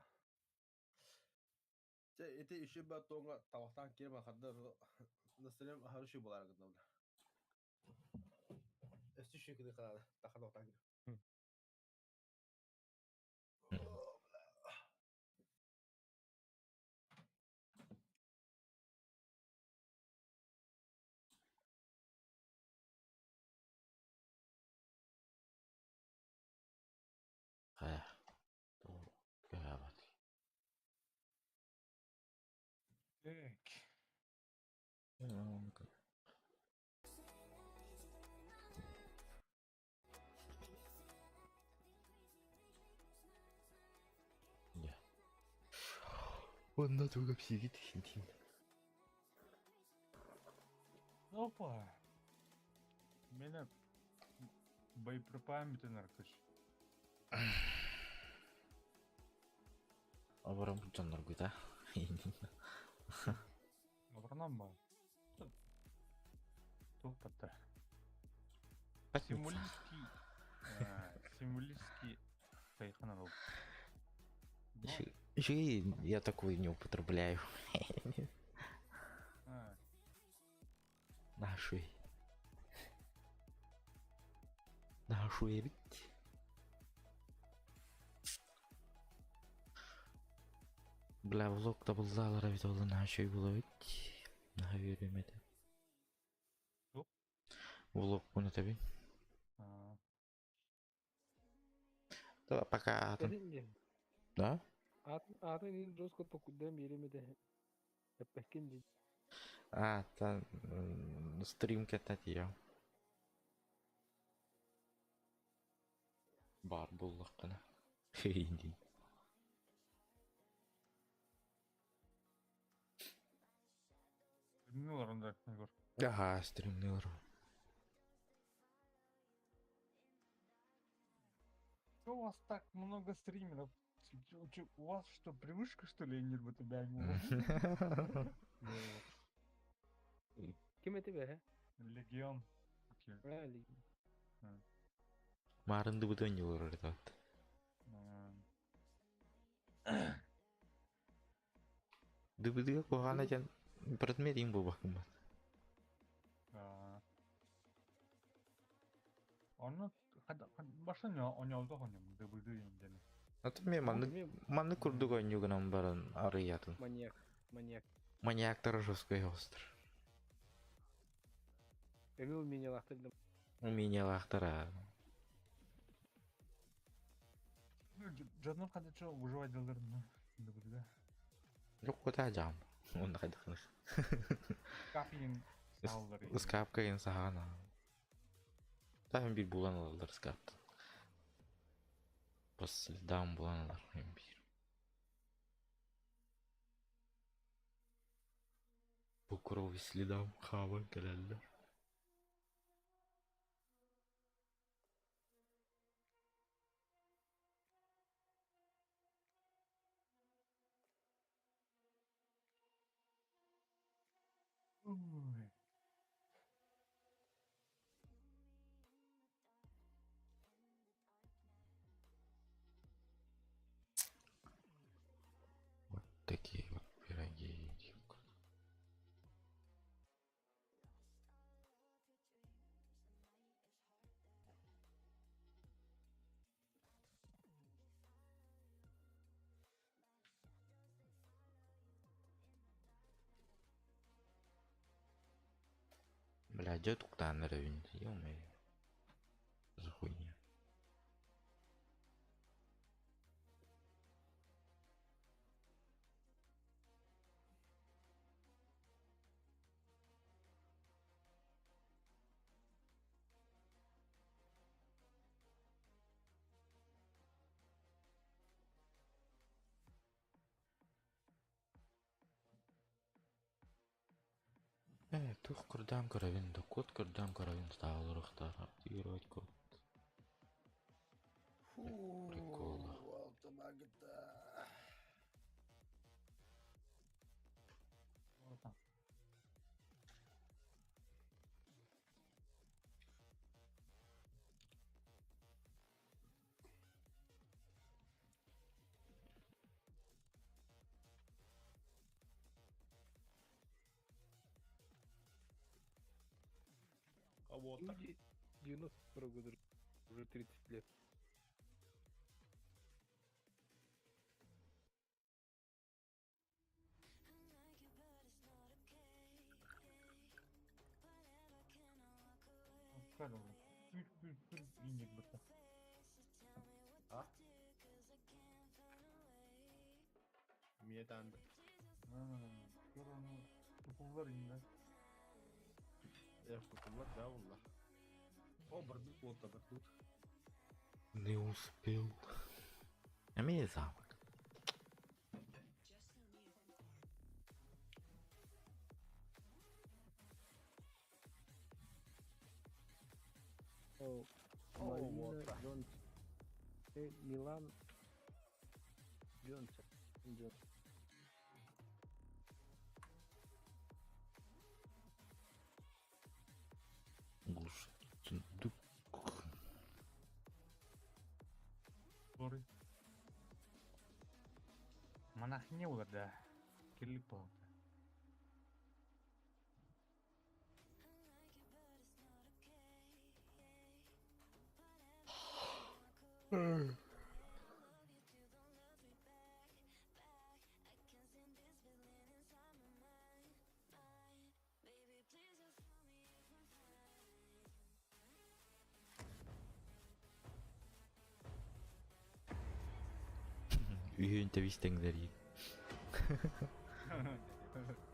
Те эти еще ба тонга тавактан кирма хаддар настроение хороший булар гына. Өстү шикелле калады. Тахан кир. Хайа. Көһөбөт. Так. Я. Онна туга псигит хинтин. Опа. Меня боеприпасами наркош. Абарам жоннор гута. Абарнам ба. Тух патта. Патница. Символический, символический кайханал. Еще и я такой не употребляю. Наши. Нашу ведь. Бля, влог табыллаалара бит ол наша була бит. Наха үөрүм этэ. Влог буна таби. Да, пока атын. Да? Атын ин жестко токудан берем этэ. Эппеккин ди. А, та стрим кэтэтия. Бар буллаххына. Хейдин. Стримнилар да, Егор. Ага, стримнилар. Что у вас так много стримеров? У вас что, привычка, что ли, не тебя? Ким это бе? Легион. Марынды бутон юлор этот. Дыбыдыга куһаана дьэн предмет им буолбаккын. Онно башын оньолдо хоньом дыбыды инден. Аты мен манны курдук ойнугунан баран арыятын. Маньяк, маньяк. Маньяктар жесткой остр. Эми умение лахтыр. Умение лахтара. Жаднар кадача выживать делдер дыбыдыга. Жоқ кута жам. Онда кайдыкынык. Капин саллар. Скапка сахана. Тахын бир булан алалар скаптан. По следам булан алар бир. По крови следам хава кэлэллэр. Ой. Вот такие вот пироги. Бля, дед куда на ё-моё. За хуйня. Тух курдам каравин, да код курдам каравин стал рахтар, активировать код. Прикола. Кого-то. 92 года, уже 30 лет. А? Мне там. Я да, wallah. О, бардут, вот, бардут. Не успел. А мне замок. О, Марина Джонс. Милан Джонсон. Джонс. Глушить сундук. Монахиня olur да. Kirlilik болду. Үйін тебис теңдери.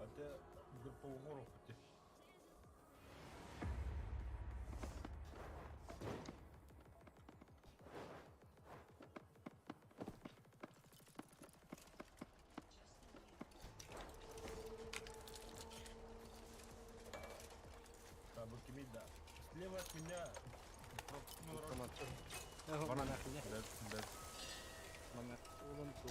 Ate группа угоров бите. Да. Слева от меня. Монахиня. Да, да. Монах. Улан ту.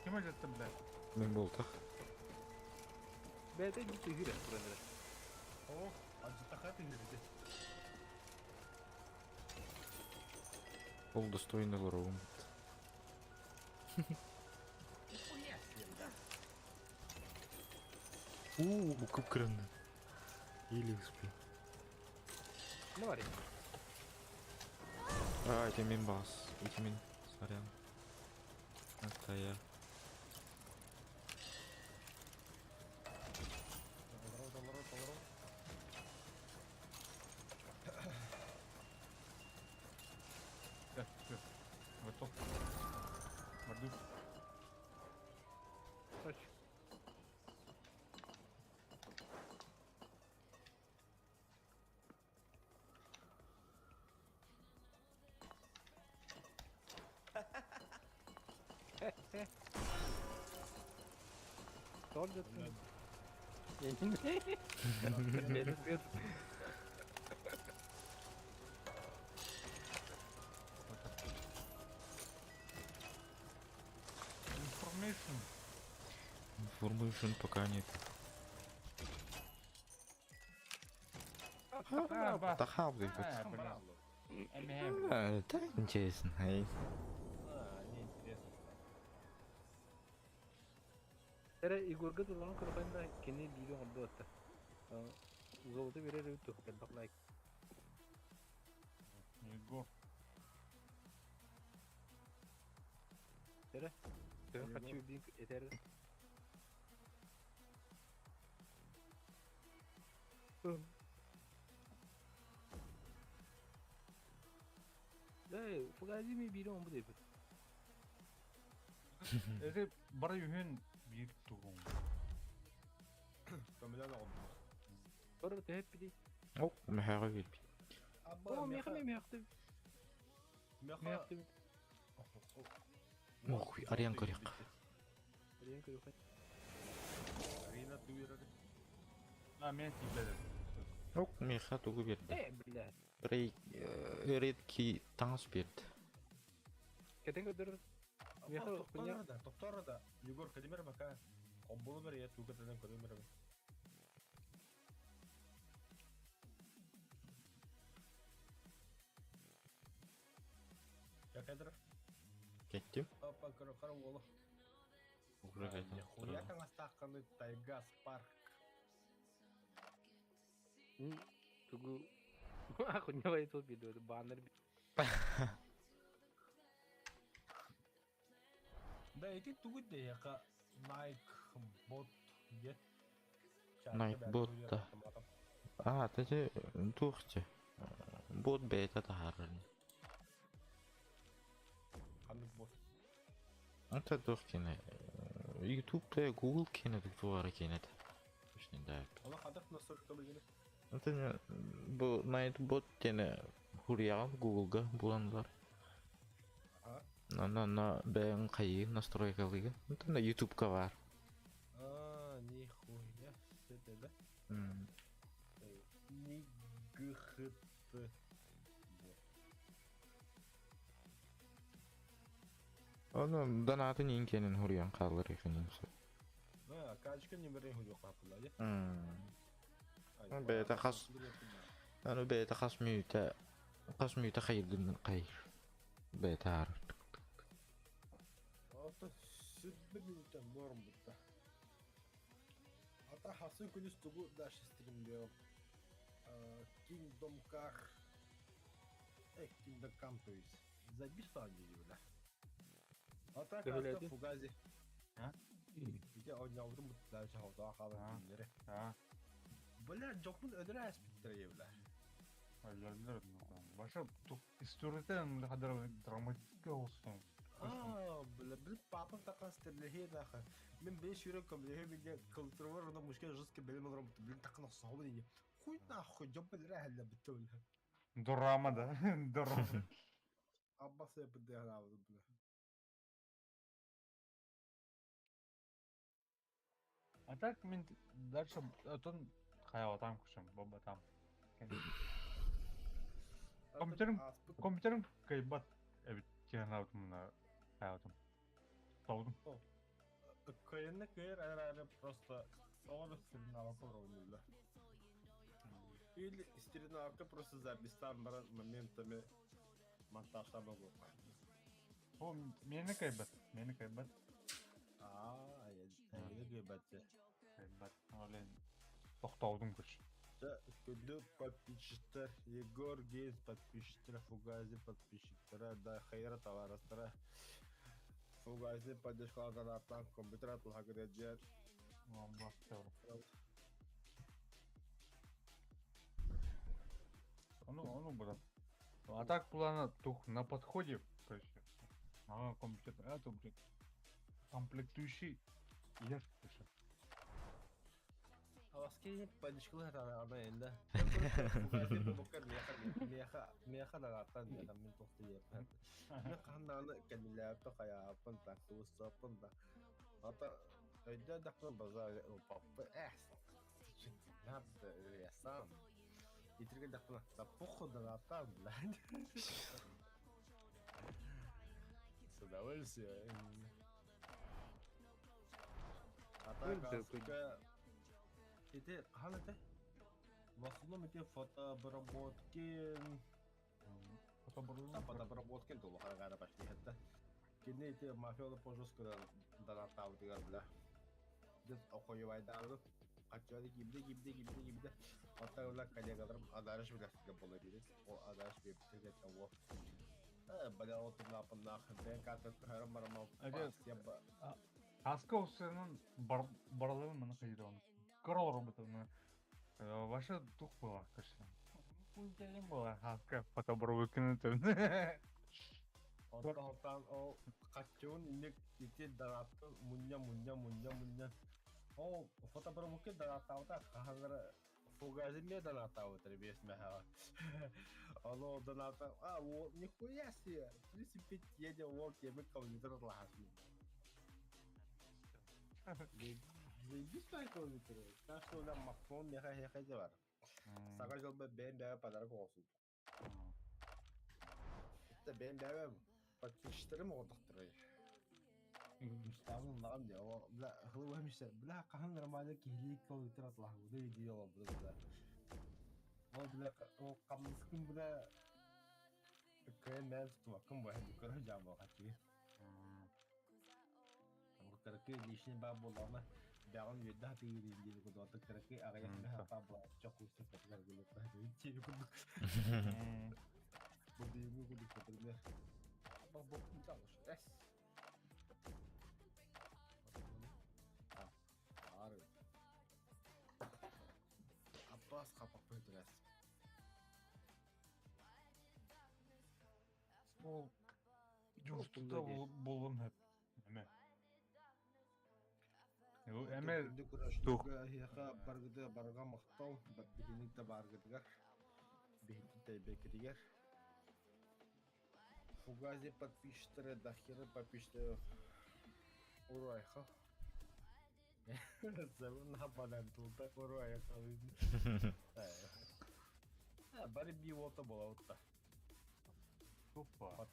Ким ажатты, блядь? Мен болтақ. Бәйті бит үгірі туран. О, ажытахат инде. Ол достойный лоровым. Уу, көп кірінді. Еле успел. Не бар. А, это мен бас. Это мен. Сорян. Это я. Да, всё. Готов. Мордуш. Точ. Тоже ты. Information. Information пока нет. А, ба. Тахал, блядь. А, блин. Эм, А, так интересно. Ай. А, не интересно. Эре Егорга турган көргөндө кени бири оңдо атта. Золото берер өтө келбак лайк. Егор. Эре. Тө хочу бин этер. Эй, фугази ми бири оңбу деп. Это бара юхен бир тугун. Көмөлөн оғым. Бары төһөп биди. О, мехага келбит. О, меха мехты. Меха. Мехты. Ох, ариан көрек. Ариан көрек. Арина туйрады. А, мен тебе. Ок, меха тугу берди. Э, блядь. Рей, редкий таңыс берди. Кетен көдөр. Меха хуйня. Токтор да, токтор да. Егор, кадимер бака. Оболу бер я тугатадан көрөмөр. Я кадр. Кеттим. Опа, көрө кара болу. Уже кайтам. Хуя таңастакканы Тайга Спарк. Тугу. Хуйня вайтыл биди баннер. Да, эти тугут де яка Nike бот де. Nike бот да. А, тәте тухчы. Бот бета тахарын. Ханнык бот. Ата тух кине. YouTube-та Google кине тугара кине. Точно да. Ала хадах настройка билгене. Ата бу Nike бот тене хурьян Google-га буланлар. Ага. На на на бән кайы настройкалыгы. Ата на YouTube-ка бар. А, нихуя себе, да? Ни ГХТ. Бот. Оны донаты нинкенин хурьян калыр экенин. А, качка немере худё капыла, я. Бэйэтэ хас аны бэйэтэ хас мүнүүтэ хас мүнүүтэ хайыргын хайыр бэйэтэ аарар. Ото сүрбэ мүнүүтэ норм бутта. Ата хасы күнүс тугу дальше стримлиэм. Kingdom Car Kingdom Come то есть. Забить бля. А так Төһөлөөтү? Фугази. А? Ити оонньообутум бут дальше хавтаа хаалан А. күннэри. А, Бля, дьоппун өдөрө ааспыттара бля. өлөрдүлэр. Баша историята хадar драматический olsun. Аа, бля, бил папам такан стерлехи наха. Мен беш жүрек көмлехи биле кылтырвар оны мушке жестко белем олором блин такан охсоһобун ини. Хуй нахуй жоп билре хәллә битте бля. Драма да, драма. Аббас бде ханабы бля. А так мен дальше отон хаялатам күшім, боба там. Компьютерим компьютерим кайбат эбит тиһанаабытым хаялатым. Тоғдум. Кыйынны кыйыр әрі просто оғыр стринавка бля. Или стринавка просто записьтан баран моментами монтажта могу. О, мени кайбат, мени кайбат. Аа, айы кайбат. Кайбат. Олен тохтоодум күш. Күндү подписчиктер, Егор Геймс подписчиктер, Фугази подписчиктера, да Хайра товарыстара. Фугази поддержкалардан компьютер атылға кіреді. Ону, ону брат. А так плана тух на подходе, короче. А, компьютер, а то, блин, комплектующий. Я короче. Аласки поддержкалар ана енді. Фугази букар меха меха меха дагаттан меха мен тоқты еп. Мен қаннаны кәмиләпті қаяпын так туысапын да. Ата өйдө дақпын базар папы әс. Надо я сам. Итирге дақпын да похуй да там, блядь. С удовольствием. А так, аска... Ити, хаһан этэ? В основном ити фотообработки... Фотобру. Фотообработки долухаргара почти это. Кини ити мафиола пожестко донаттаабытыгар бля. Дет охуевайдаабыт. Хаччады кибде кибде кибде кибде. Оттан бля коллегаларым адарыш билэхтигэ буола биэрит. Ол адарыш биэрбитигэр того. Бля отурнаапыннаах бэйэн карта көһөрөн барамал. Ага. Аска усының бар бараларын мына кайран. Корол роботы. Ваша дух была, конечно. Хуйня была. Аска фотобру выкинутым. Онтон оттан ол хаччыбын инник ити донаттын мунньа мунньа мунньа мунньа. Ол фотобработки донаттаабыта хаһаннара Фугази мне донаттаабыттар биэс мэхэҕэ. Ону доната а о нихуя себе 35 едет ол кеми компьютер лаһасмын. Заебись на компьютер. Так что да максимум меха хеха бар. Саҥа дьылба бэйэм бэйэ подарок оҥорсубут. Это бэйэм бэйэ подписчиктерим оҕотохторой. Мечтабын ыллаҕым дии. О, бля, хылыба мечта. Бля, хаһан нормально киһилии компьютер атылаһабыный дии олорбутум бля. Ол бля, ол хамнаскын бля кыайан бэйэм тутубаккын бу эһэ көрө дьаабы хаччыгы. Кыракый лишний баар буоллаҕына бэҕин үөрдэ сатыыр диэби курдук кыракый аҕыйах мэһэ буолааччы куустук кэтигэр диэби курдук. Бу диэби курдук например. Эс. Аббас хапаппы түрэс. Ол журтта болон хеп. Эме. Эме тух. Хиэхэ баргыды барга махтал, биһиник да баргыдыгар. Биһити тайбекетигер. Фугази подписчиктары, дахеры подписчиктары. Урайха. Забыл нападан тут, урайха. Бары би ота була отта. Тупа.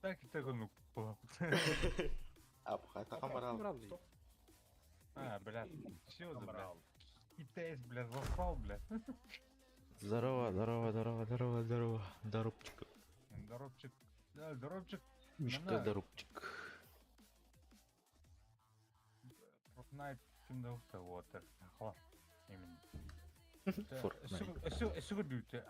Так и так ну. Апха Брал. Стоп. А, блядь, все, блядь. Брал. Китаец, блядь, засал, блядь. Здорово, здорово, здорово, здорово, здорово. Доробчик. Доробчик. Да, Доробчик. Мишка Доробчик. Fortnite кимде укта water. Хо. Именно. Fortnite. Все, все,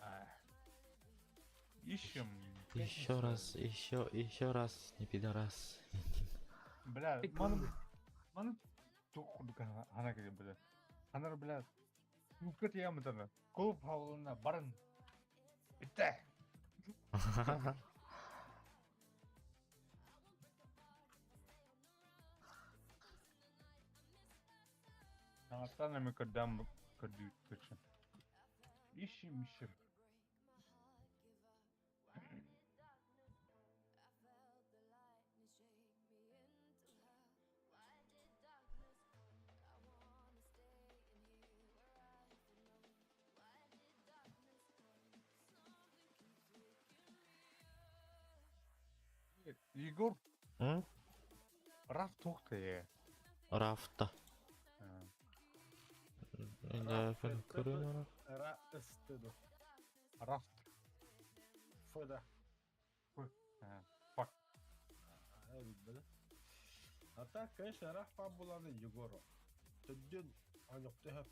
Ищем. Еще раз, еще, еще раз, не пидорас. Бля, маны маны тух хана кеде бля. Ханар бля. Юкат ямытаны. Клуб хавлына барын. Битте. Аңаттан эми көрдам көрдүүт көчү. Ищем, ищем. Егор М? Раф тухты. Рафта. Да, Ра С Т. Рафт. Ф да. Фак. А так, конечно, Раф буланы Егору. Төдден анықтыға.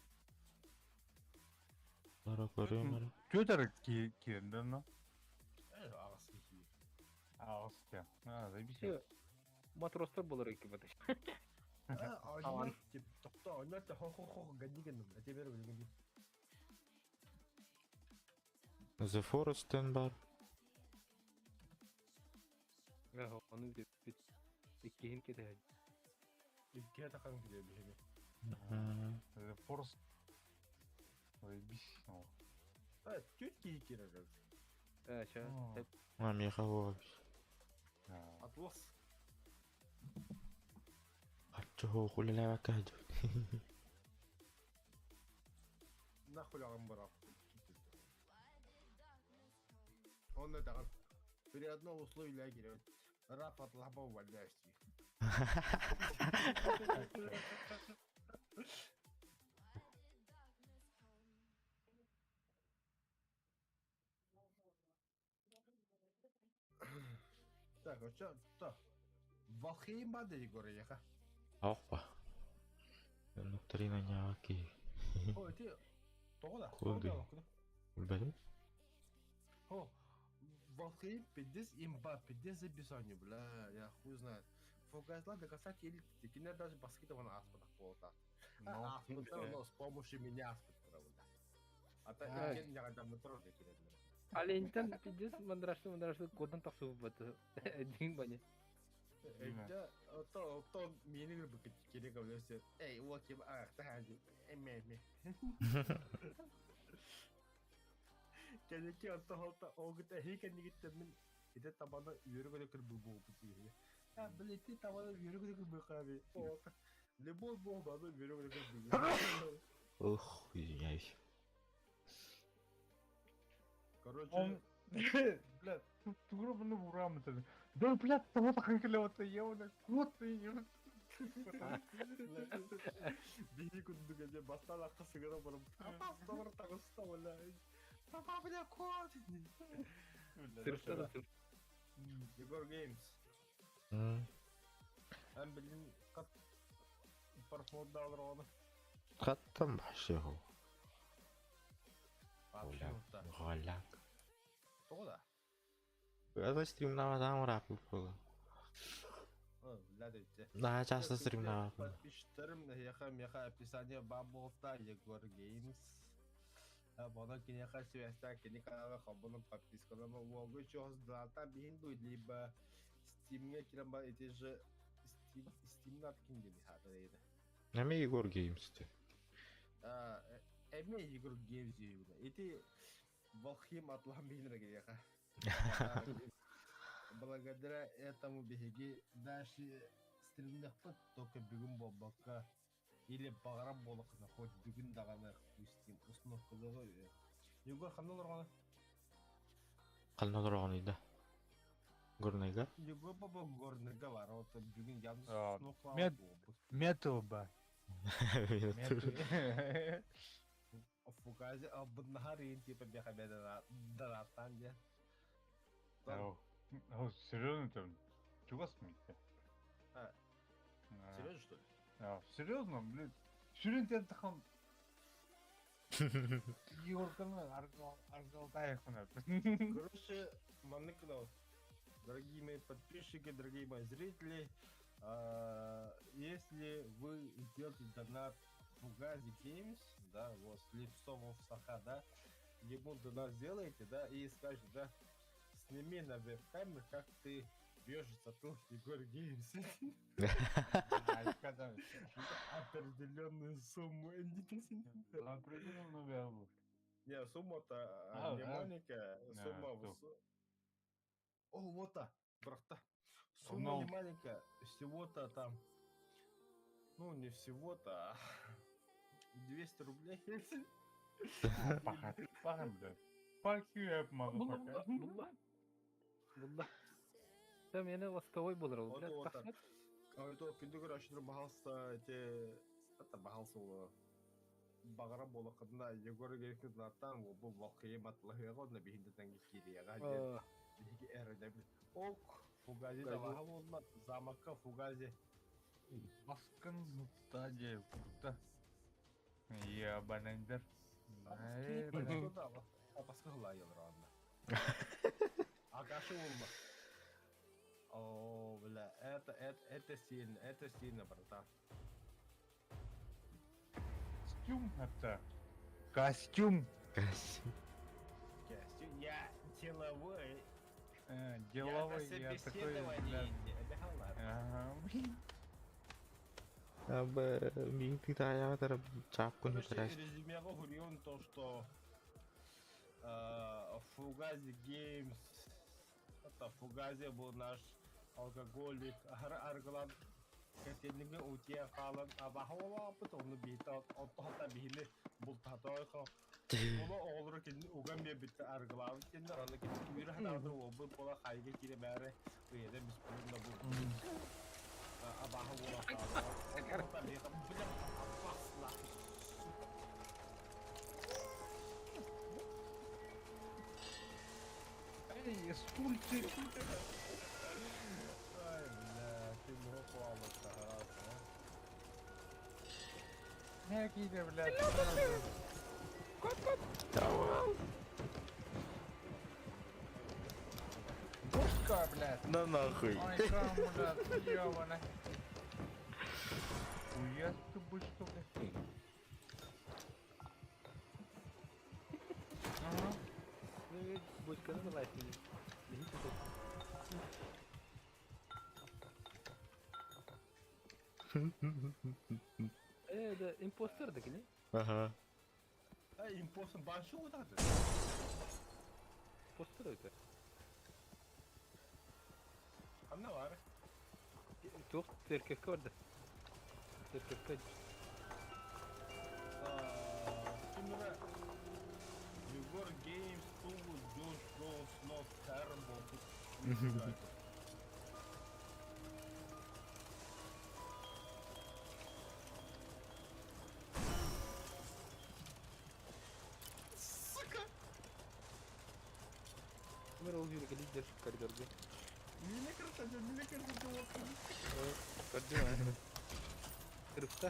Тетер киренде, но. Ағасы ки. Ағасы. А, заебись. Матростар болар екен бата. Ойнат деп, тоқта, ойнат деп, хо-хо-хо, гадиген, әте бер білген. The Forest бар. Оны деп бит. Иккиһин кетэ. Иккиһэ тахан киде биһиги. The Forest. Заебись. А, түт кии кирер. Э, ща. А, меха вот. Атлас. Ачо, хули ла каджу. Нахуй лаган барак. Он это при одном условии лагеря. Раф от лаба увольняешься. Так, а что? Так. Валхейм бады Егор яха. Опа. Нуктрина няки. О, ты тоғыда. Куды. Билбэтим. О, Валхейм пиздец имба, пиздец записание, бля, я хуй знает. Фугазла доказать или ты даже баскета вон аспадах полта. Аспад, но с помощью меня аспад правда. А то я не дам метро Алентен пиздец мандрашты мандрашты кодан тахсып баты. Дин бане. Это то то мени бы керек говорится. Эй, вот кем ах, та ме ме. Кенеки отто холта огыта хикен нигитте мин ите табаны үйрө көр бу бу бу. А, блин, ты табаны үйрө көр бу каби. Любой бу бабы үйрө көр бу. Ох, извиняюсь. Короче, Он, блядь, тугро мені урам это. Да, блядь, того таханкеле еуна, кот ты не. Биһи курдук эже бастан акка сыгыра барып. Апа, тагыста ола. Папа, бля, кот. Сырыштан сыр. Егор Геймс. Эн билин кат парфорда алыр оны. Каттам башы хо. Голяк. Тоғда. Это стримнава рапы было. Да, часто стримнава. Подписчиктерим яха меха описание баболта Егор Геймс. Боно кинеха связьта кини канала хобону подпискалама уолгу чоз дата бихинду либо Steam'е кирен эти же Steam Steam'ин аты ким дени хата дейdi. Неме Егор Геймс те. Эме Егор Геймс дейdi. Эти Валхим атлам бихинре яха. Благодаря этому биһиги дальше стримнехпит только бүгүн болбакка или багарам болокына хоть бүгүн даганы пустим установкалары. Егор ханна олоргона? Канна олоргон да. Горныйга? Егор Попов Горныйга бар, вот бүгүн явно А, снохлаах мед- буолбут. Метал ба. Метал. Фугази албыннаһар иин типа бэхэ дарааттаан диэн. Ау, ау, серьезно там? Чугас митте. А, серьезно что ли? А, серьезно, блин. Сүрүн тентахан Егорканы аргалдаехына. Короче, маннык гынабыт. Дорогие мои подписчики, дорогие мои зрители, если вы сделаете донат Фугази Games, да, вот, Слепцов Саха, да, ему донат сделаете, да, и скажете, да, сними на веб-камеру, как ты бьешь затылок Егор Геймс. Определенную сумму. Определенную веру. Не, сумма-то не маленькая, сумма высокая. О, вот та, брата. Сумма не маленькая, всего-то там, ну не всего-то, а 200 рублей. Пахан, блядь. Fuck you up, motherfucker. Булла. Булла. Там яна ласковой болар ол, блядь, тахсат. Это күндү көрөчүлөр баһалса те это баһалса ол баҕара буолаххытына Егор Геркинаттан бу балкыйы матлаһыаҕа онно биһинде тэнги киириэҕэ диэн биһиги эрэнэбит. Ок, Фугази табаһа буолла, замокка Фугази. Баскын нутта же кутта. Я банендер. Баскы хылайылар анна. Агашы болма. О, бля, это сильно, братан. Костюм это. Костюм. Костюм. Костюм. Я деловой. Деловой, я такой, бля. Ага. Абы миң тыйтаятар чапкын Короче, үтәрәс. резюме говорим то, что Фугази Геймс, это Фугази был наш алкоголик, аргалан кэтенниги утия хаалан абахола потом бита оттота бихини бултатойхо Ола оҕолоро кинини уган биэрбиттэ аргылаабыт диэннэр, аны кини түүрэ ханаатар уолбут буола хайга киирэ бээрэ ыйада биспитин да булбут. Абааһы буола хаалла. Оттота биэхэ бля опасно. Эй, стульчик. Ай, бля, ты мог хаалла Не киде, блядь. Бушка, блядь. Да нахуй. Ой, там, блядь, ёбаный. Хуя ты бычка, блядь. Ага. Бочканы да лайф Это импостер да не? Ага. А, импостер баншу вот это. Импостер это. Анна бар. Туох церковка барда. Церковка. Кимера Егор Геймс Тугу Джош Джонс Нот Терн болбут. Сука! Кимер ол жүрүгө лидер коридорга. Мine кыртады, мine кыртады вот. Көрдүм. Кырыкта.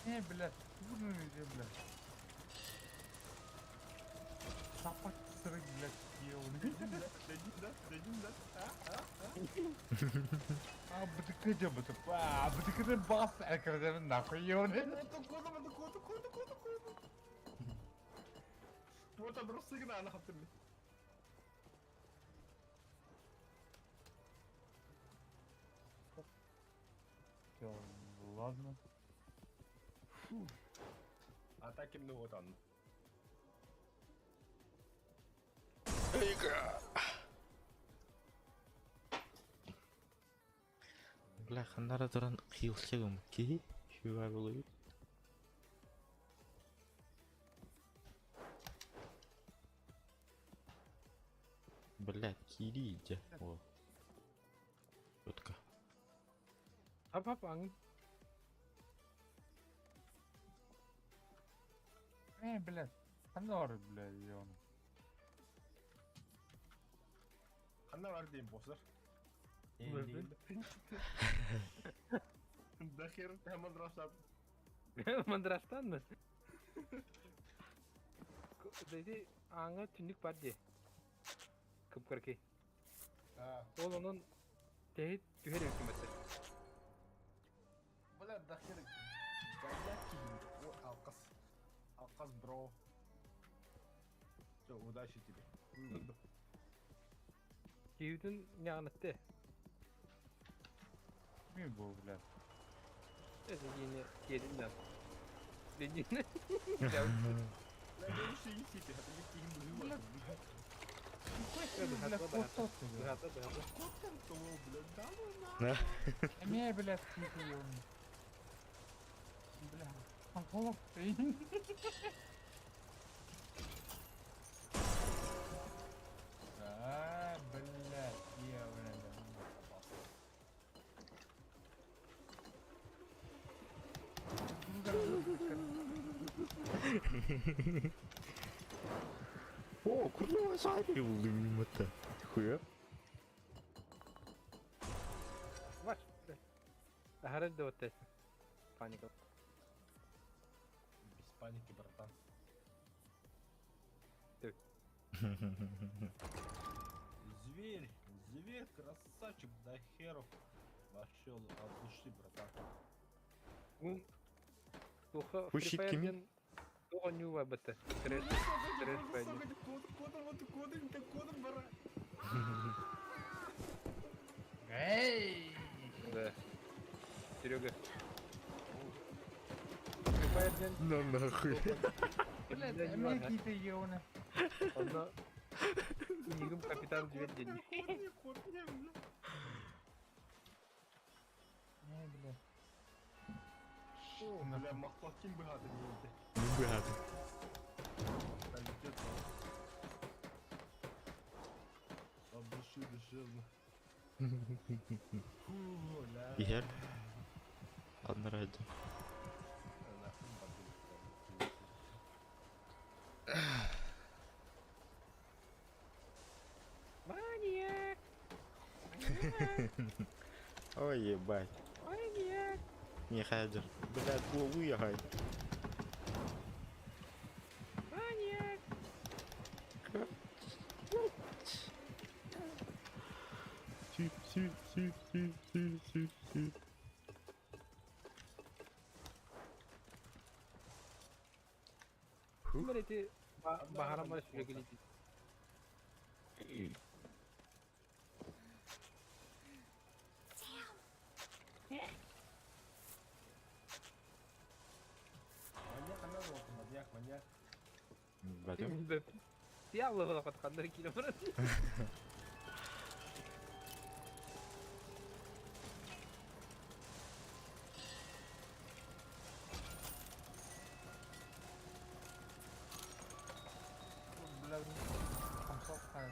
Не, блядь, курный иди, блядь. Сапать сырык, блядь, ёбаный. Дадим, да? Дадим, да? А? А? А? А, бтк, бтк, а, бтк, бас, экрдем, нахуй, ёбаный. Это кода, это кода, кода, кода, кода. Вот оброс сигнала хаттым. Всё, ладно. А так им ну вот он. Бля, ханнара туран кыйылчыгым ки шүгә булып. Блядь, киирии дьэ уол. Четко. Хап-хап аҥын. Э, блядь, ханна бар, блядь, ён. Ханна бар диэн босар. Да хер ты мандрашат. Мандраштан mı? Dedi ааҥҥа түннүк бар дии. Кып-кыракый. Ол онон тэһит түһэр эбиккин баттар. Бля, да хер. О, алкас. Алкас, бро. Все, удачи тебе. Киһибитин ньаҕанатты. Ми бу, блядь. Это диини киэрин да. Диини. Бля, кот Быһата быһата. Эмиэ, блядь, киһи ён. Бля, холоп. А, блядь, я, блядь. О, курнуо сайбери булдум это. Хуя. Ваш. Аһарар да вот Паника. Без паники, братан. Ты. Зверь, зверь, красавчик, до херов. Вообще от души, братан. Туха Пущит кими? Туха нюва бата. Трэш, трэш пойди. Эй! Да. Серега. Free Fire диэн На нахуй. Блядь, эмиэ киһи ёны. Онно Нигым капитан зверь диэн. Не, блядь. О, бля, махлакин быһааты диэнте. Быһааты. Полетел. От души душевно. Фу, бля. Иһэр. Аннара Нахуй бардым. Маньяк! Ой, ебать. Маньяк! Не хайдер. Блядь, уягай. Маньяк! Си, си, си, си, си, си, си. Ким эти баһарам бар сүрэгилити. Маньяк, она вот, маньяк, маньяк. Батым. Диабло ханнар киирэн баран. Бля, хамсап хайр.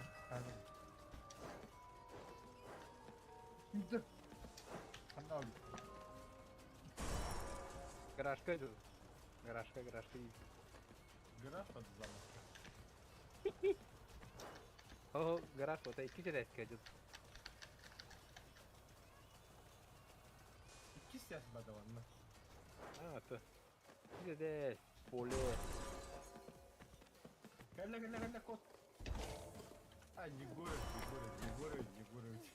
Индер. Ханна Гаражка идут. Гаражка, гаражка. Гараж под замок. О, гараж вот икки чэрээскэ идут. Икки сяс бадаванна. А, то. Икки поле. Кэллэ, кэллэ, кэллэ, кот. А, Егорович, Егорович, Егорович, Егорович.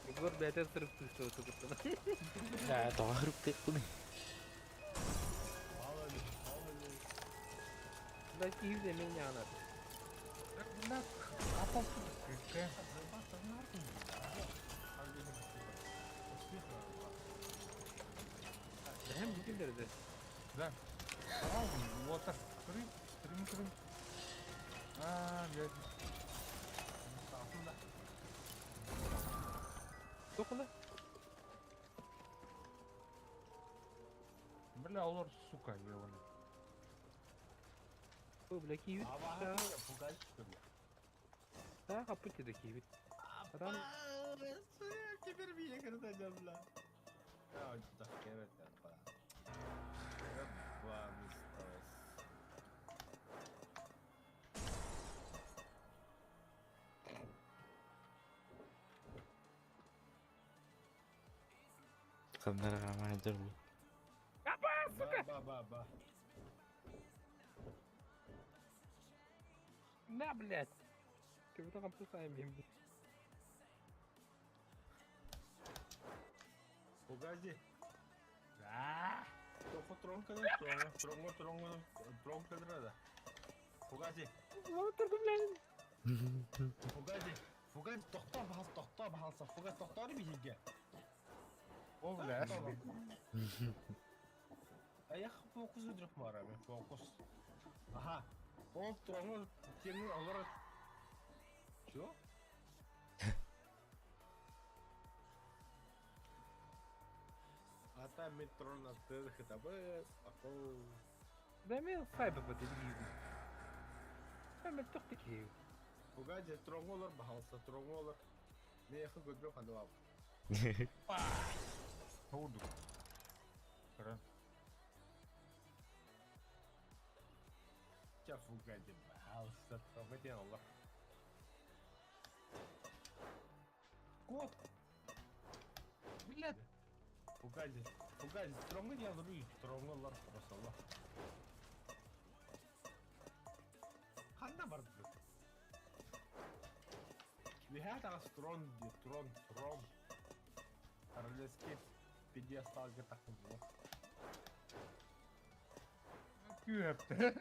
Егор бэйэтэ сырыктыыр тугуттан. Да, тоҕо хрюктык буны. Мало ли, мало ли. Да киһи эмиэ ньаҕанат. Бля, апал кэ. Заебаться нахуй. Дэһэм бүтүн Да. Ау, вот так. Три, три, три. А, блядь. Тохуна. Бля, олор, сука, ёбаный. Бу бля киһибит Абааһы пугай көрүө. Саа хаппыт деді киһибит. Адам Теперь меня когда бля. А, так, это Два осталось. Ханнара хаамаайдар бу. Ба ба ба ба. На, блядь. Ты вот там сами им. Погоди. Да. Тоқо тронканы, тронго, тронго, тронго, тронкадыра да. Погоди. Вот только, блядь. Погоди. Погоди, тоқта бахал, тоқта бахалса. Погоди, тоқтары биһиге. О, бля. Аяқ фокус өдіріп мара, мен фокус. Аха. Ол тронго темір олар. Чё? Ата мен трон аттыр хитабыз. Ахо. Да мен сайбы бу dedi киһибит. Мен тоқты киһибит. Погоди, тронго олар бахалса, тронго олар. Мен яқы көдіріп ханды Туду. Кара. Ча фугади бахалса, тронго тен олар. Кот. Блядь. Погоди, погоди, тронго тен олар, тронго олар просто олар. Ханда бар бит. We had a strong, трон, трон. Королевский пьедесталга так было. Күйепті.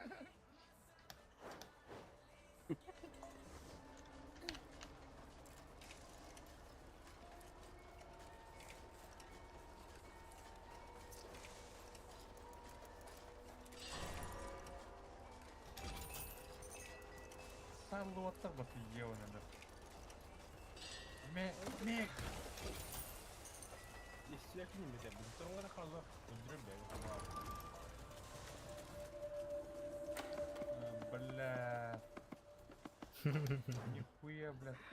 Саллуаттар басы еуін Ме, ме. Истек не метер, біз тронго да қалды. Өндіріп бәгі. Бля. Нихуя, блядь.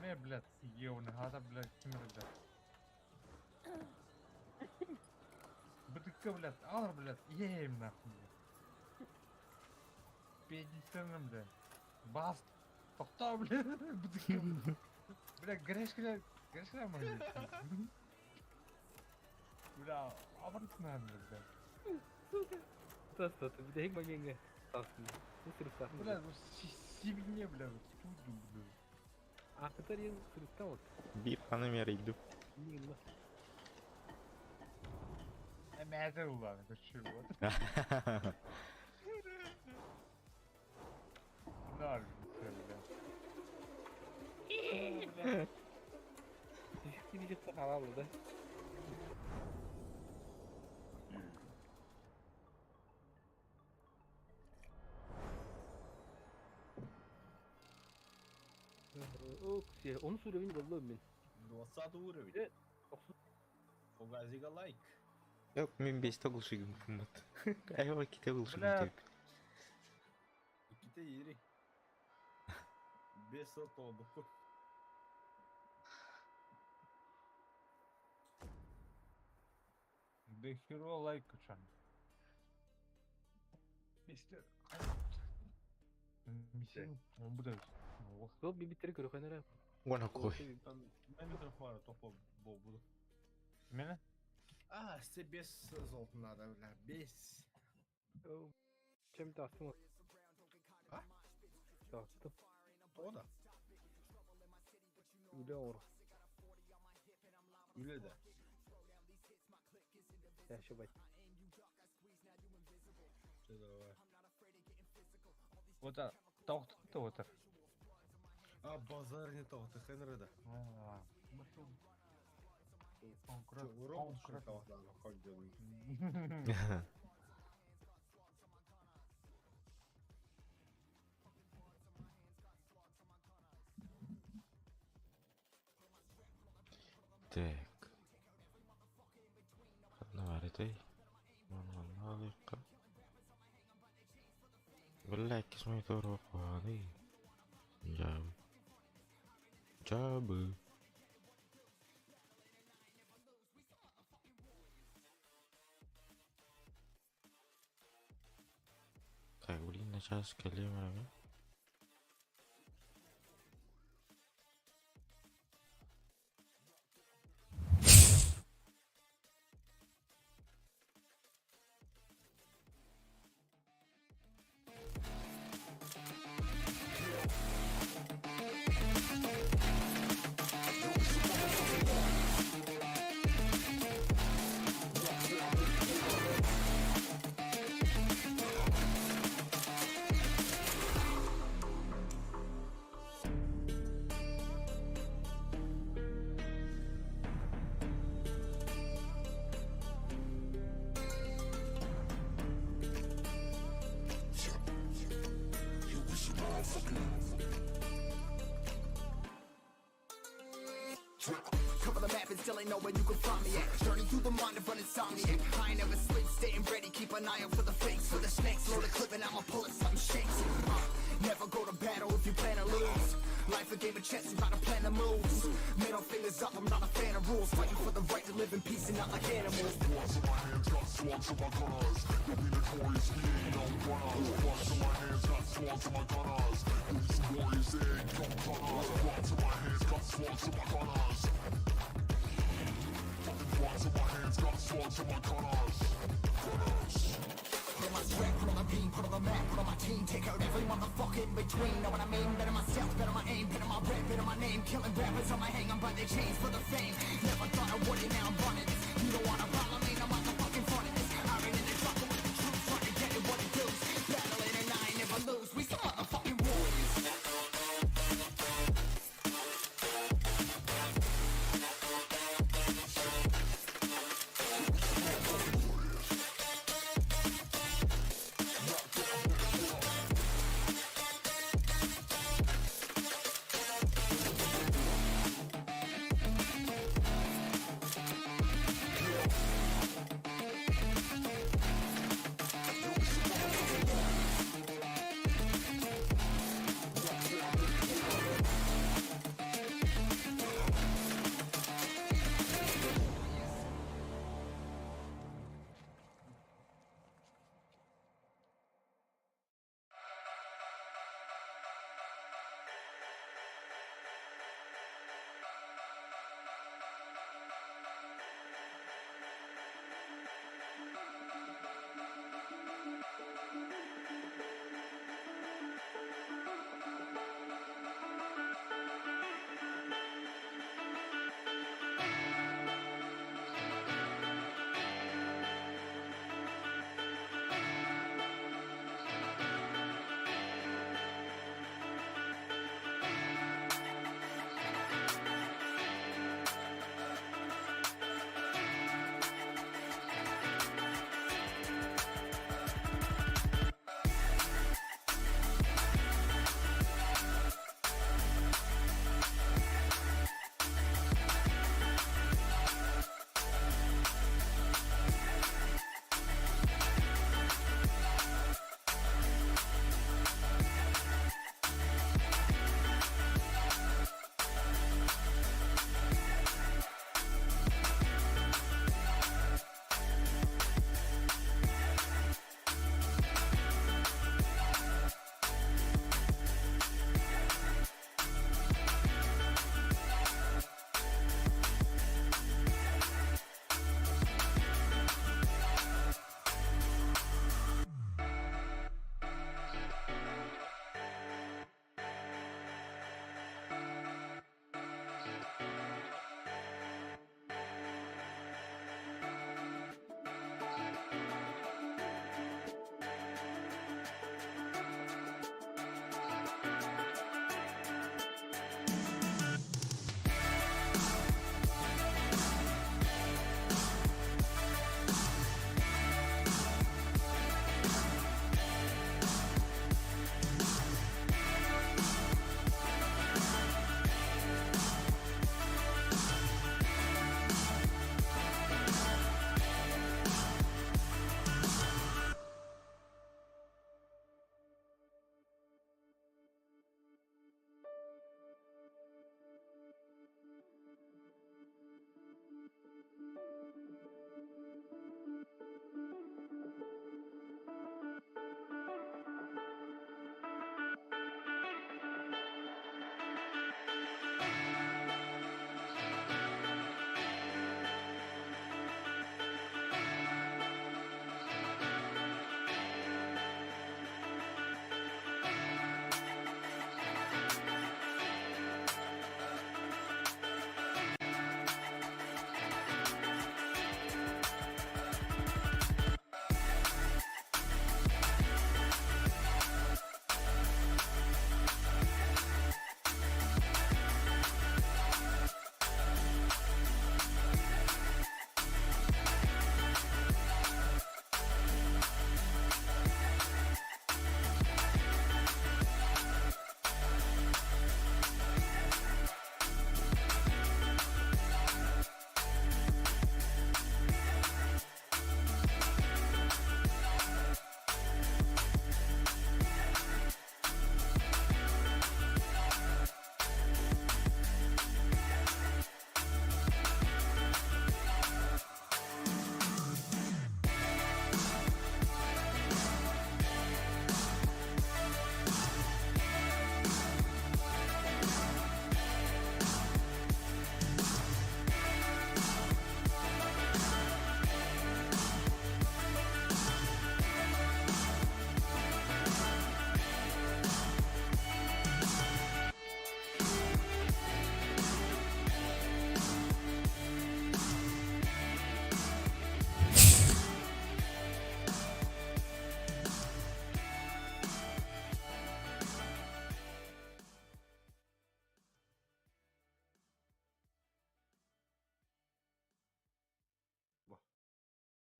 Ме, блядь, еуін, хата, блядь, кимір, блядь. Бытыкка, блядь, алыр, блядь, ем, нахуй, блядь. Пятьдесят, блядь. Бас, тоқта, блядь, бытыкка, блядь. Бля, грешка, грешка, блядь. Бля, абыртсың, блядь. Сука. Тас-тас, bir de bagenge. Тассын. Bu sırıktan. Бля, ну сибине, бля, туду, бля. Акытар ел сырыктан вот. Биир ханым ярыйдым. Не гынна. Мәзір улан, көшір вот. Нар, бля. Düşük bir халалы да. Ок, onu уровень болду мен. 20 уровень. Фугазига лайк. Yok мен бесте глушигим кымбат. Айва ките глушигим Бля. деп. Иките ери. Бес сыл толбуку. Бехиро лайк кучан. Мистер. Мисин, он буде. Сол bir bitiri көрөхөнөрө. Уана кой. Мен микрофон топо буду. Мене? А, все без золота надо, бля, без. Чем тастым? А? Тастым. О да. Үле ор. Үле да. Яшы бай. Все, давай. Вот, тоқтықты отыр. А, базар не то, ты хенры да. Урок Так. Хадна варытай. Манна Бля, иккис монитор куһаҕаный. Дьаабы. Дьаабы. Так, блин, начаас кэлиэм эрэ мин. Cover the map and still ain't nowhere you can find me at. Journey through the mind of an insomniac. I ain't never sleep, staying ready. Keep an eye out for the fakes, for the snakes. Load a clip and I'ma pull it, something shakes. Never go to battle if you plan to lose. Life a game of chess, you gotta plan the moves. Middle fingers up, I'm not a fan of rules. Fighting for the right to live in peace and not like animals. Put on my strap, put on the beam, put on the map, put on my team, take out every motherfucker in between. Know what I mean? Better myself, better my aim, better my rap, better my name. Killing rappers on my hang, I'm by their chains for the fame. Never thought I would it, now I'm running this. You don't wanna follow me, I'm motherfucking front of this. Iron in the trucker with the truth, trying to get it what it does. Battling and I ain't never lose. We some motherfucking warriors.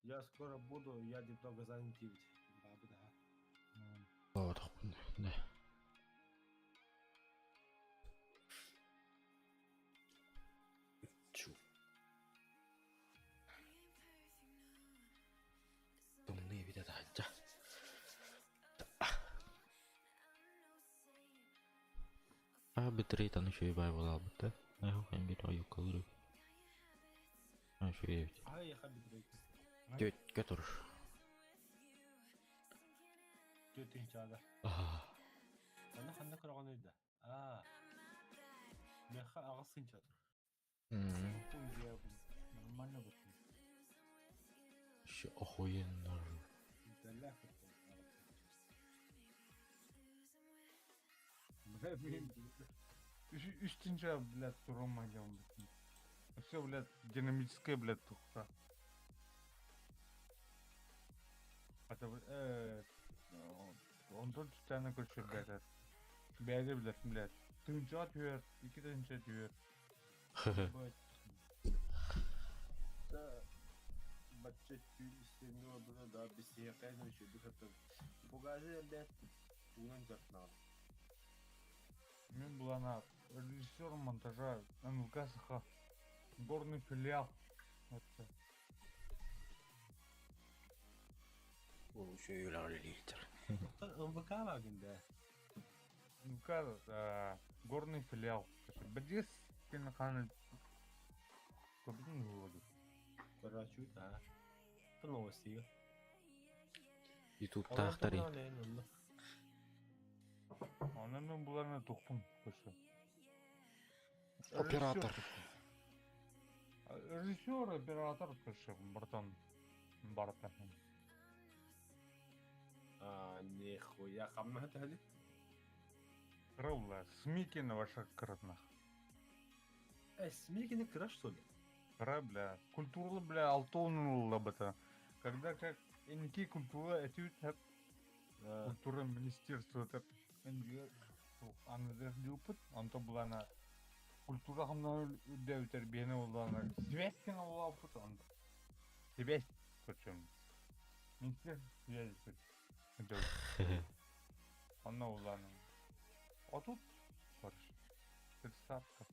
Я скоро буду, я немного занят ведь. Бабы да. Оотохпун да. Чу. Тумныы эбитэ таһырдьа. Аа битрейт аны үчүгэй баай буолаабыт да. Эһэх эҥгит ойуккалыыр. Аа үчүгэй эбит. Ай, яха битрейт. Түөткэ тур. Түөтүнчаада. Аа. Ханна ханна көрөҕүнүй да? Аа. Миэхэ аҕыс тыһыынча тур. Нормально бутун. Еще охуенно. Интеллект Бля, блин. Үстүнчэ, блядь, турума дьон бутун. Все, блядь, динамическая, блядь, тухта. Это, онтон түтәне көрсөр бәтер. Бәйде, блядь, блядь. Тыынча түөр, икки тыынча түөр. Да, бачча түүн истиэнгэ олорбута да бисиэххэ үчүгэй сытар. Бугазы блядь, тугунан дьарыктанаҕын? Мен булана режиссер монтажа НВК Саха. Горный филиал. Это. Үчүгэй үлэҕэ үлэлиир. МВК баагын да. НВК горный филиал. Бдес кинхан көбүтүн выводу. Короче, да. Это новости. Ютубтаахтар Онон мен буларына тухпун көрсө. Оператор. Режиссер, оператор көрсө, братан. Барата. А, нихуя, хамна тали. Крылла, Смикина ваша кырытнах. Э, Смикина кыра, что ли? Кыра, бля. Культура, бля, алтоннула бата. Когда как энки культура этюд культура министерство это аны опыт, анто булана культура хамна үдәүтер бене булана связь кена була опыт анто. Связь причем. Министерство связи причем. Анна улана. А тут, короче, тридцатка.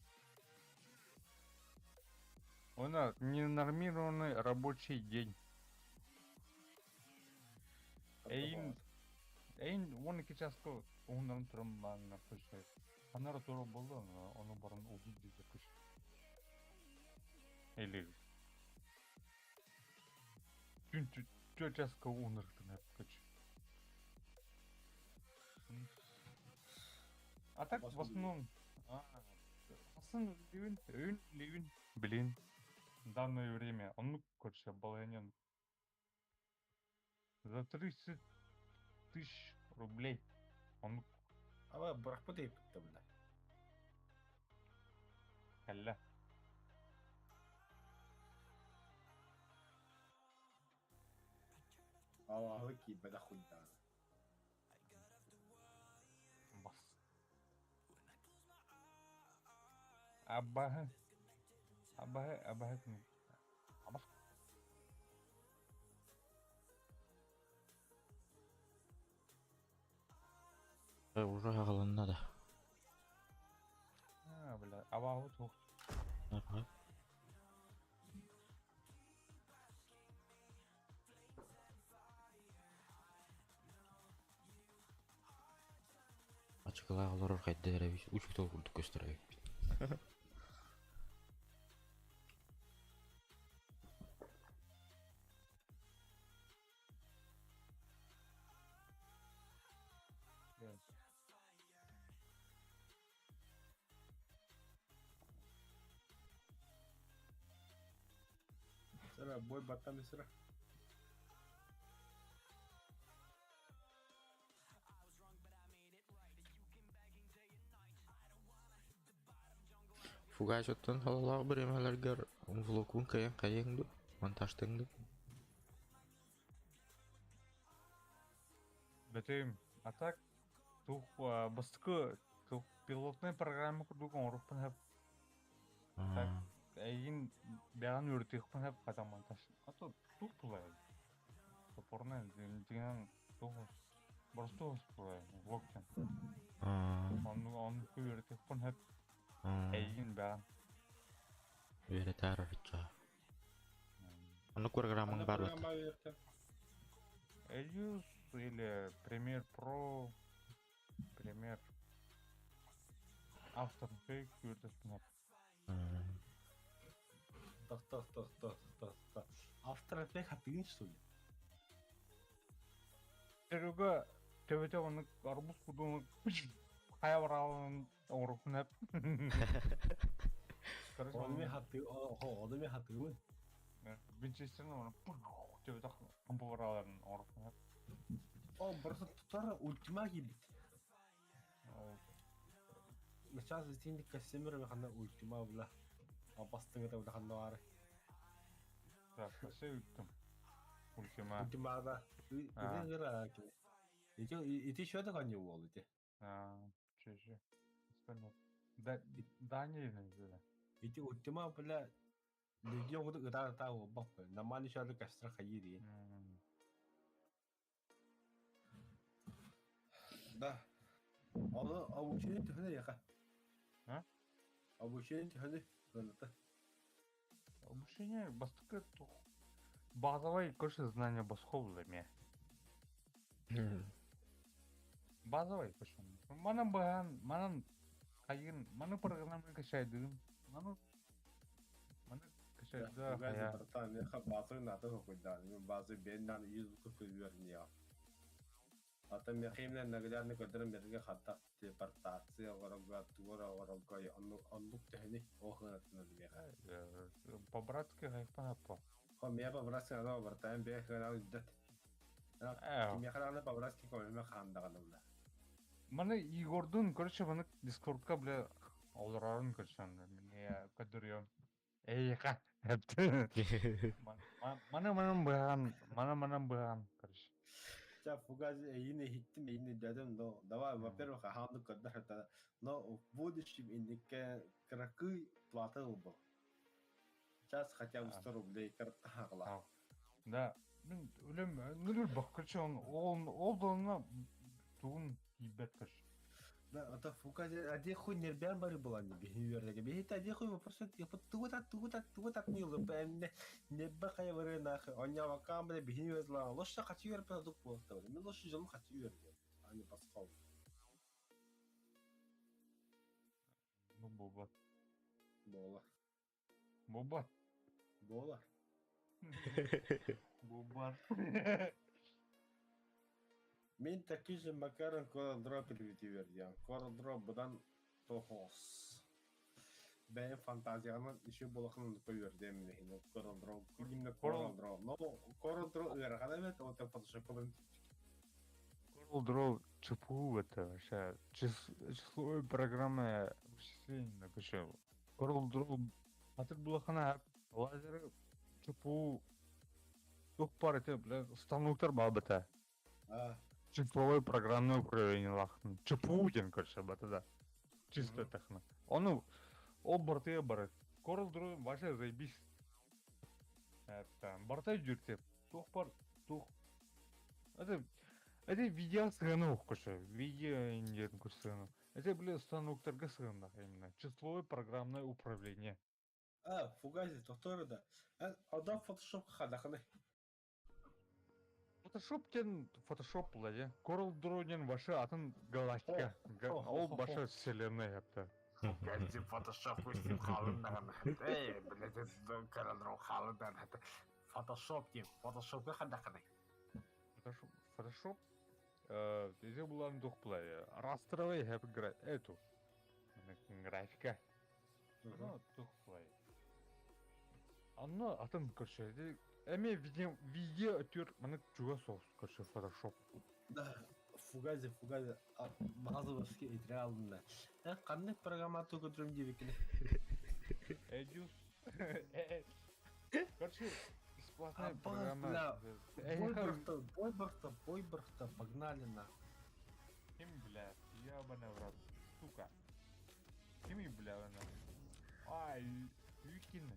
У нас ненормированный рабочий день. Эйн, эйн 12 часка уһуннарын туран баанна көчө. Анара тура болду, ону баран угун диде көч. Или Түн 4 часка уһуннарыктын көч. А так в основном Сын ливин, ün, ливин, блин. В данное время он, короче, баланен за 30 тысяч рублей. Он Ава бырахпыт эппит бля. Кэллэ. Ава киирбэтэх хуйдаана. Бас. Абаһы. Абаһы, абаһы. Абас. Уже аҕаланна да. А, бля, абаһы туох. Ага. Ачыкылаах олорор хайда эрэ учуутал курдук көстөр эбиппит. Сара бой баттам сара. Фугасеттан халалаах бириэмэлэргэр влогун кыайан хайыаҥ дуу, монтажтыаҥ дуу? Бэтим, а так тух бастыкы тух пилотная программа курдук оҥоруппун хэп. Так, эйин бэҕэн үөрэтиэхпин хэп хата монтаж. А то тух тулай. Айынан туох боростуой оскуола Вокин. Онну оннук үөрэтиэхпин сөп. Эйигин бэҕэн. Үөрэтээр оччо. Оннук программаҥ баар буолта. Эльюс или Premiere Pro, Premiere After Effects үөрэтиэхпин сөп. Тох тох тох тох тох тох. After Effects хатыгын что ли? Серега төбөтө оннук арбуз курдук хайа бараалын оҥорукпун эп. Короче, Оны мен хаты, оны мен хатыгын. Винчестерин оны төбөтө хампы барааларын оҥорукпун эп. О, просто тутар ультима киирбит. Сейчас итинник костюмер ханна ультима була. Бастыҥыта була ханна баары. Так, все үттүм. Ультима. Ультимада. Ити кини. Ити ити что такое не уол ити? Че че. Да, Дани не Ити ультима бля легион кудук ытаа ытаа буолбах. Нормальный человек костер хайы Да. Оны обучение төһөнө яха. А? Обучение төһөнө гыныта. Обучение бастакы базовый, короче, знание босхо ме. Базовый, короче. Манан баһан, манан хайын, маны программа качайдым. Маны маны качайда хая. Братан, меха базовый надо какой-то. Базовый бен надо язык көбөрнө. Ата мехимне наглядно көдөрө мерге хатта депортация оҕорого тугор оҕорого оннук төһөнү оохынатына меха. По-братски хайпан по. Хо меха по-братски ана братан бе хана үддет. Меха ана по-братски ко меха хандаган. Маны Егордун, короче, маны Дискордка, бля, олорорун, короче, мне көдөрүөм. Эйха. Маны манан быһан, маны манан быһан, короче. Ча фугази эйини хиттим эйини дедим, но давай, во-первых, аханды көдөр это, но в будущем инникке кыракый плата был. Сейчас хотя бы 100 рублей картагла. Да. Мен үлем нүрүл бак, короче, он ол ол да тугун тиийбэт, короче. Да, это фугази ади хуй нербян бары была не бихи бихи ади хуй вопрос типа тугу так тугу так тугу так не лы не бахай вары нах оня вакам бе бихи верла лоша хочу вер продукт болта мен лоша жолм хочу вер а не баскал. Ну буолбат. Буола. Буолбат. Буола. Буолбат. Мен такие же макарон CorelDRAW переведи диэн. CorelDRAW быдан тохос. Бэйэн фантазиянан еще болохын көйөрдем мен CorelDRAW. Именно CorelDRAW. Но CorelDRAW ыарахан эбит, вот Photoshop CorelDRAW ЧПУ это вообще числовая программа вычисления, короче. CorelDRAW атык булахана лазеры ЧПУ тух пар это, бля, станоктар бабыта. А, Числовое программное управление лахтын. ЧПУ диэн, короче, бата да. Чисто техно. Ону ол бартыya бар. CorelDRAW вообще заебись. Это бартай жүрте. Тух бар, тух. Это видео сыганы короче. Видео индиан сыганы. Это, бля, станоктарга сыганда именно. Числовое программное управление. А, фугази, тохтор да. Адам Photoshop хадаханы. Photoshop диэн Photoshop була CorelDRAW диэн башы атын галактика. Ол башы вселенная хапта. Фугази Photoshop көстүм халындаган. Эй, блядь, CorelDRAW халындан. Photoshop диэн Photoshop хадаханы. Photoshop, Photoshop изе буларын тух була. Растровый хап эту. Графика. Ну, тух була. Анна атын короче, эме видео видео өтөр маны чуга соус, короче, Photoshop. Да, фугази, фугази, базовый идеалында. Кандай программа көтөрөм дебекene? Эдюс. Короче, бесплатная программа. Бой бархта, бой бархта, бой бархта, погнали на. Ким, бля, ебаный в рот, сука. Ким, бля, она? Ай, Юкин.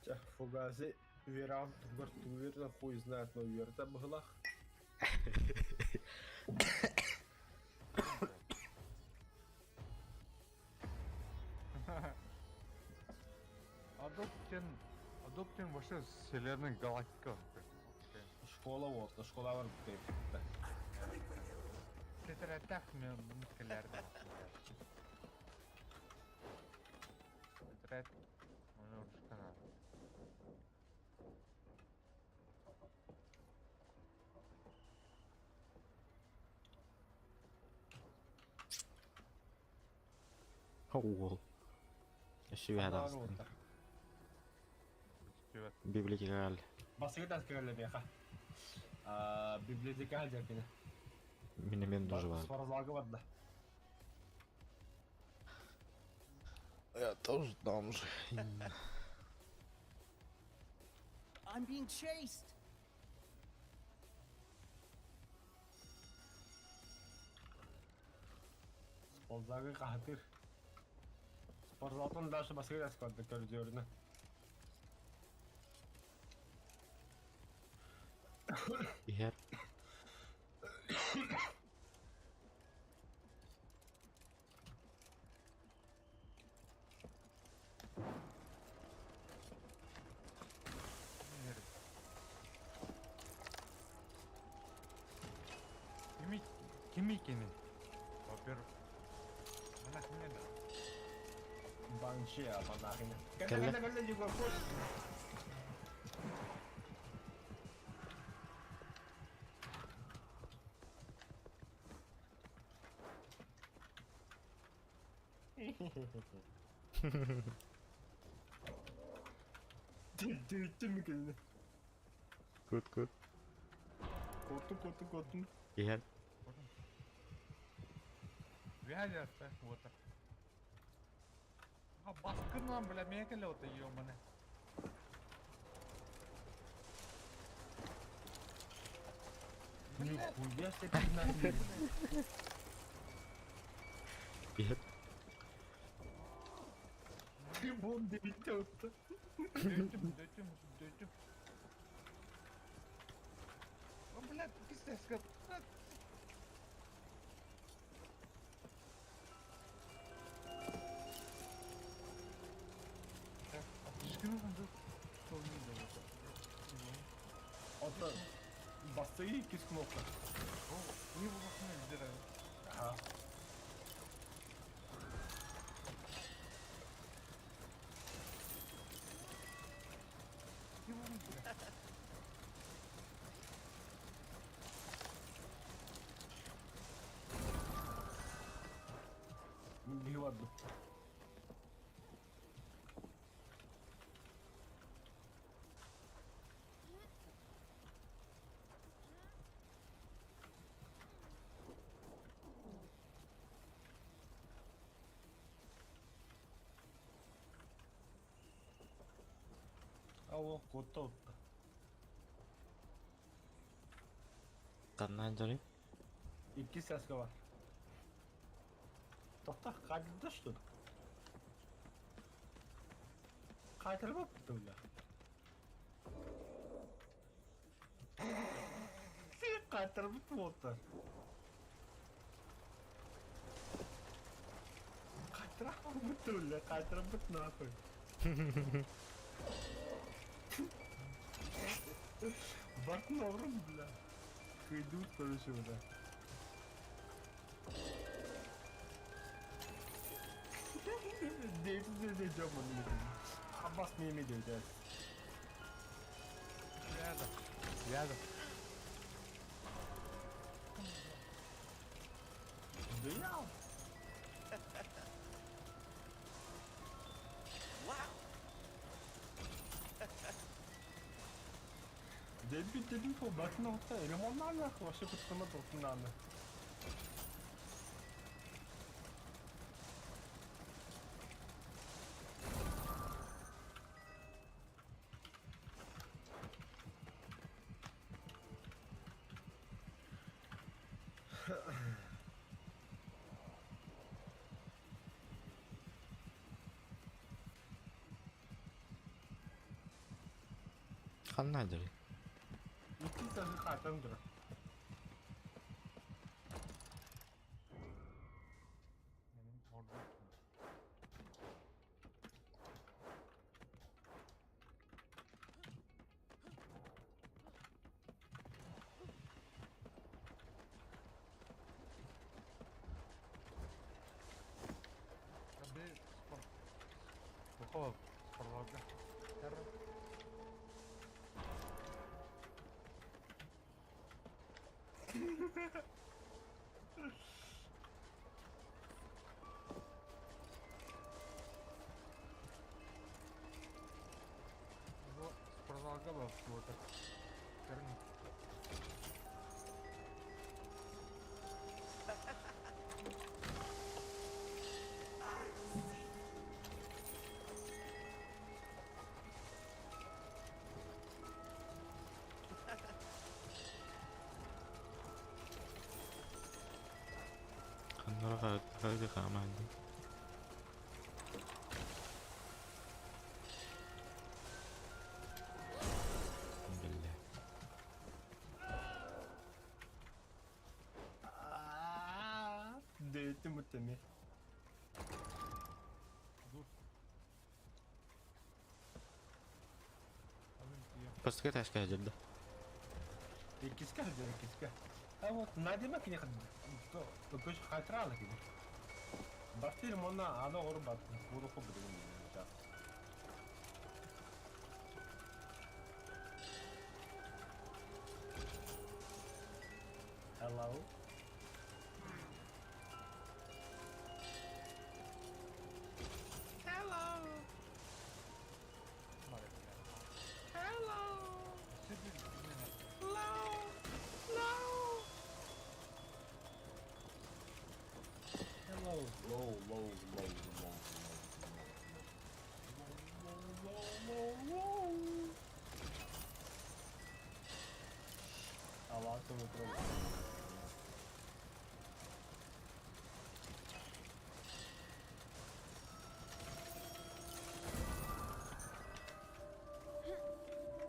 Чэ, фугаси үөрэҕин туһугар тугу үөрэтэн хуй знает, но үөрэтэ быһылаах. Adoption, Adoption вообще вселенная галактика. Школа вот, школа бар бит. Тетрадьтаах мискэлэрдэ. Тетрадь оны урушкана. Уол. Өссө үһэ таҕыстым. Библиотекаҕа Басыгы таскыралла миэхэ. Библиотека дьэркини. Мин эмиэ тоже бар. Спортзалга барда. Я тоже там же. I'm being chased. Спортзалга хаһытыр. Спортзалтан дальше басыгы таскырды көрдөрүнө. Иһэр. Кими кими кини? Во-первых, она кимне да? Банши, монахиня. Кэллэ. Кэллэ, кэллэ, Егор, кош. Дүйттім кэллэ. Кут кут. Korktum, korktum, korktum. Иһэр. Вялятся, вот так. А баскынан, бля, мекеле вот ёбаный. Нихуя себе нахуй. Иһэр. Ты вон дүйттім. Дөйтүм, дөйтүм, дөйтүм. О, блядь, пиздец, как... Ото бастыгы иккис кнопка. Ага. Биһи бардым. Алло, куотта утта. Ханна дьоруй? Иккис саска бар. Тоқта, қайтарды что ли? Қайтарып алыпты бля. Сен қайтарып отыр. Қайтарып бітті бля, қайтарып бітті нахуй. Бартын оғрым бля. Кыйдут, короче, бля. Дейсіз де жаман Аббас неме дейді. Рядом. Рядом. Да я. Wow. Debi dedim ki o Bartın orta elemanlar вообще куттама тоқтунаны. Ханна дьарый? Икки саһы хаатан турар. Спортзалга бар Ханнара хайда хаамаанды. Биллэ. Дэйтим үтэми. Бастакы этажка сылдьар Иккискэ сылдьар, иккискэ. А вот Надима киниэхэ көс хаатыраала кини. Бастыыр уонна аны оҕору буолуохха билигин Hello. Hello. Hello. Hello. Hello. Hello. Low, low, low, low, low, low, low, low. Алатовый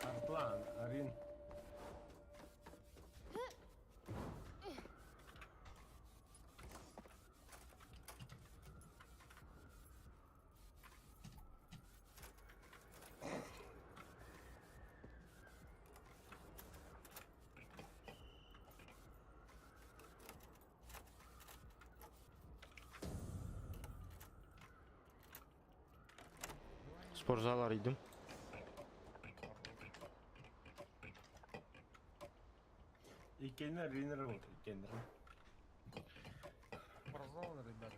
Арплан, Арин. Спортзал арыйдым. Иккиэннэр Ринер вот, иккиэннэр. Спортзал, ребята.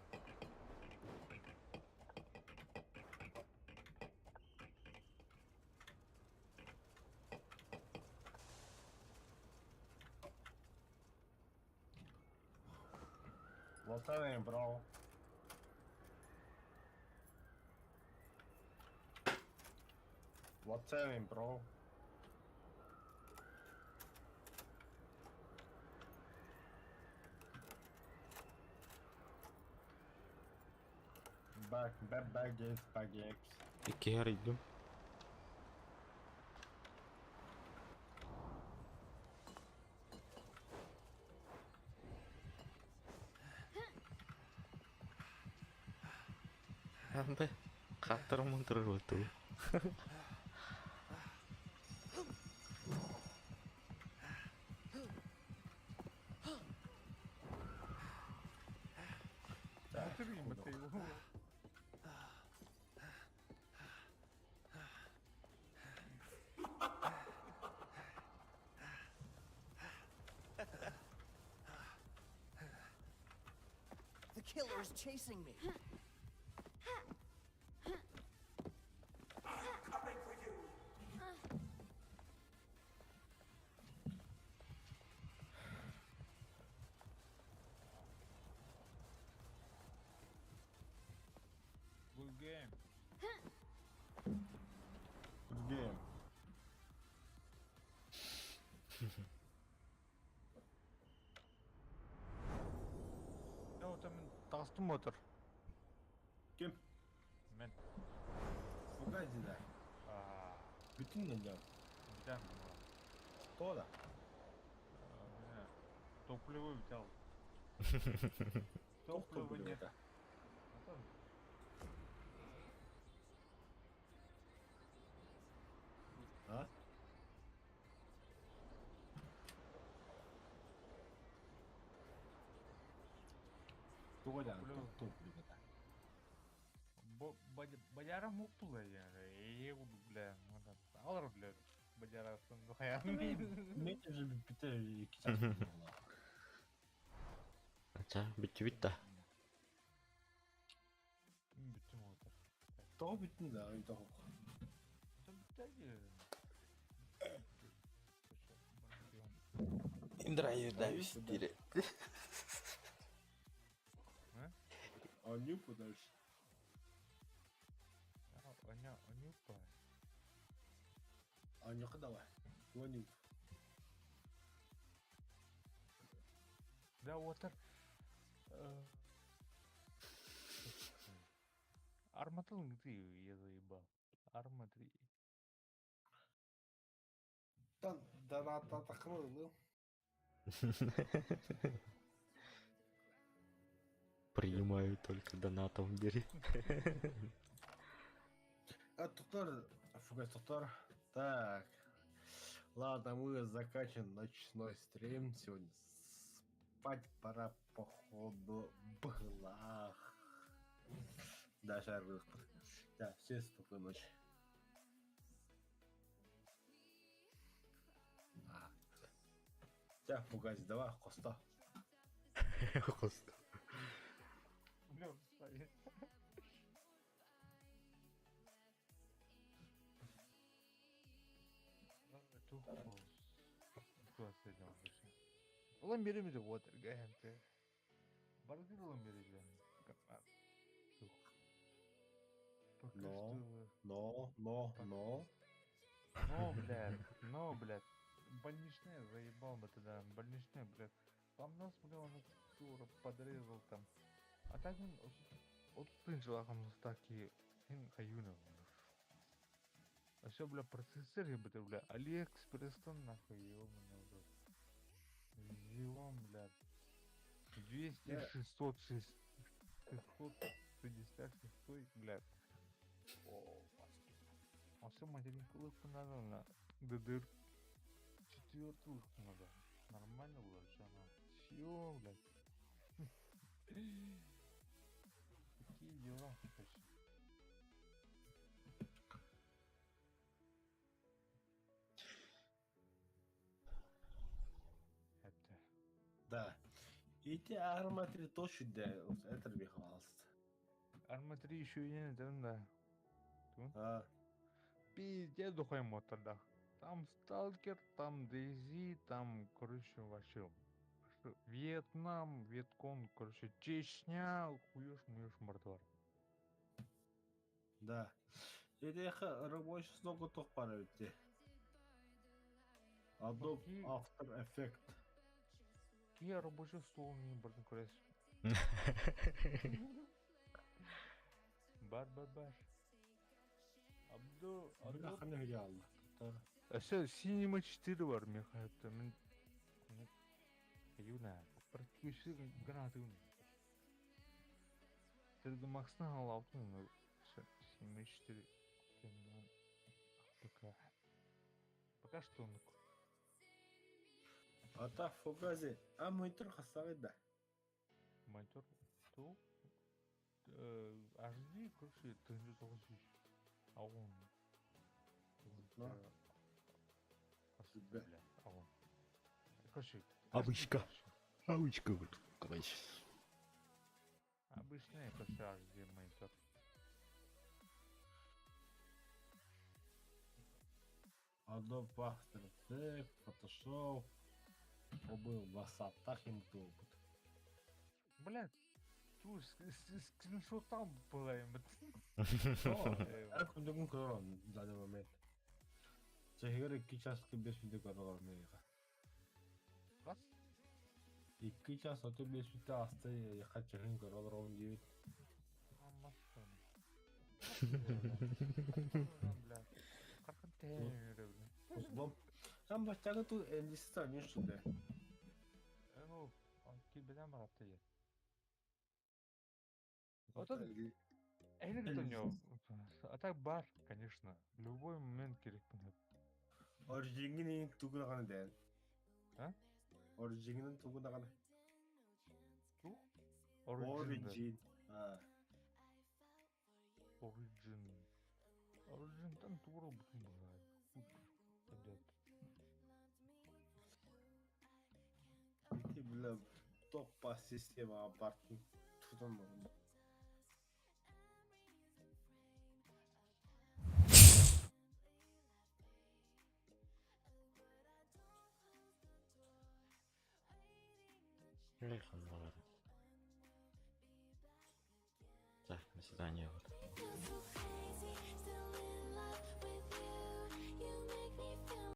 What's up, bro? What's up, bro? Back, back, back, gates, back, gates. Иккиһи арыйдым. Амбе, хаттарым турар буолту. The killer is chasing me. Good game. Good game. Я вот там таҕыстым мотор. Ким? Мен. Погоди, да. Бүтүн да. Айдан была. Кто да? Топливо взял. Топливо нет. А? Толя, топливо-то. Бадяра муктула я, бля, алар, бля, бадяра хайа. Мен же бите Ача, бүттү да. Бүттүм отыр. Тоҕо бүттүн да, тоҕо. Бүттү. Драйвер давис дире. А нюпа дальше. Аня, анюпа. А давай. Нюп. Да, отыр. Арма 3 я заебал. Арма 3. Тан донат тахмыл. Принимаю только донатом, дери. А туктар, фугас туктар. Так. Ладно, мы заканчиваем ночной стрим. Сегодня спать пора походу. Блах. Да, шар Да, все спокойной ночи. Да, пугать, давай, коста. Коста. Бля, встали. Улан береміз отыр, гәһәнте. Барды улан береміз. Но, но, но, но. Но, блядь, но, блядь. Больничные заебал бы тогда, больничные, блядь. Там нас, бля, он дура подрезал там. А так он, вот тынчылахам таки, хин хаюна. А все, бля, процессор, ебать, бля, Алиэкспресстан нахуй, ёбаный в рот. Зилом, блядь. 200, 606, 656, блядь. О, а все материнку лыжку надо на ДДР четвертую надо. Нормально было все, она. Все, блядь. Такие дела, короче. Это. Да. И те Арма 3 точно, да, это бихвалст. Арма 3 еще и не, да. А. Пиздец, духай мотор, да. Там Сталкер, там DayZ, там, короче, вообще. Вьетнам, Вьетконг, короче, Чечня, хуёшь, муёшь, мордор. Да. Это рабочий снова тох пора идти. Adobe After Effects. Какие рабочий стол не бардын көресің. Бар, бар, бар. Абду, Абду. Все, Cinema 4 бар меха это мен юна практически гранаты. 3D Max-тан алып Cinema 4 пока. Пока что он. А так фугази, а монитор хасагы да. Монитор ту HD, короче, 1900. А он. Да. Бля, а он. Короче, Обычка. Обычка, короче. Обычная, короче, HD монитор. Adobe After Effects, Photoshop. Обыл WhatsApp, им опыт. Блядь, ту скриншот там была им. Как он көрөн в данный момент. Чехигер 2 час 5 мүнөт көрөр мега. Раз? 2 час 35 мүнөт асты яка чехин көрөр дейт. Бля. Каркын тәңір, бля. Бом. Ам баччаҕа ту эллиста оонньуур сылдьар. Ну, киирбэтэн баратта диэн. Отон эһиги тонньоо. А так бар, конечно. Любой момент керекпин хөп. Оригинин тугу даҕаны дээн. А? Оригинин тугу даҕаны. Тух? Origin. Origin. А. Origin. Origin'тан тугу ылбытым быһаарай. Пойдет. Ити бля топ система бартын тутан Ханна бар. Так, до свидания. Вот.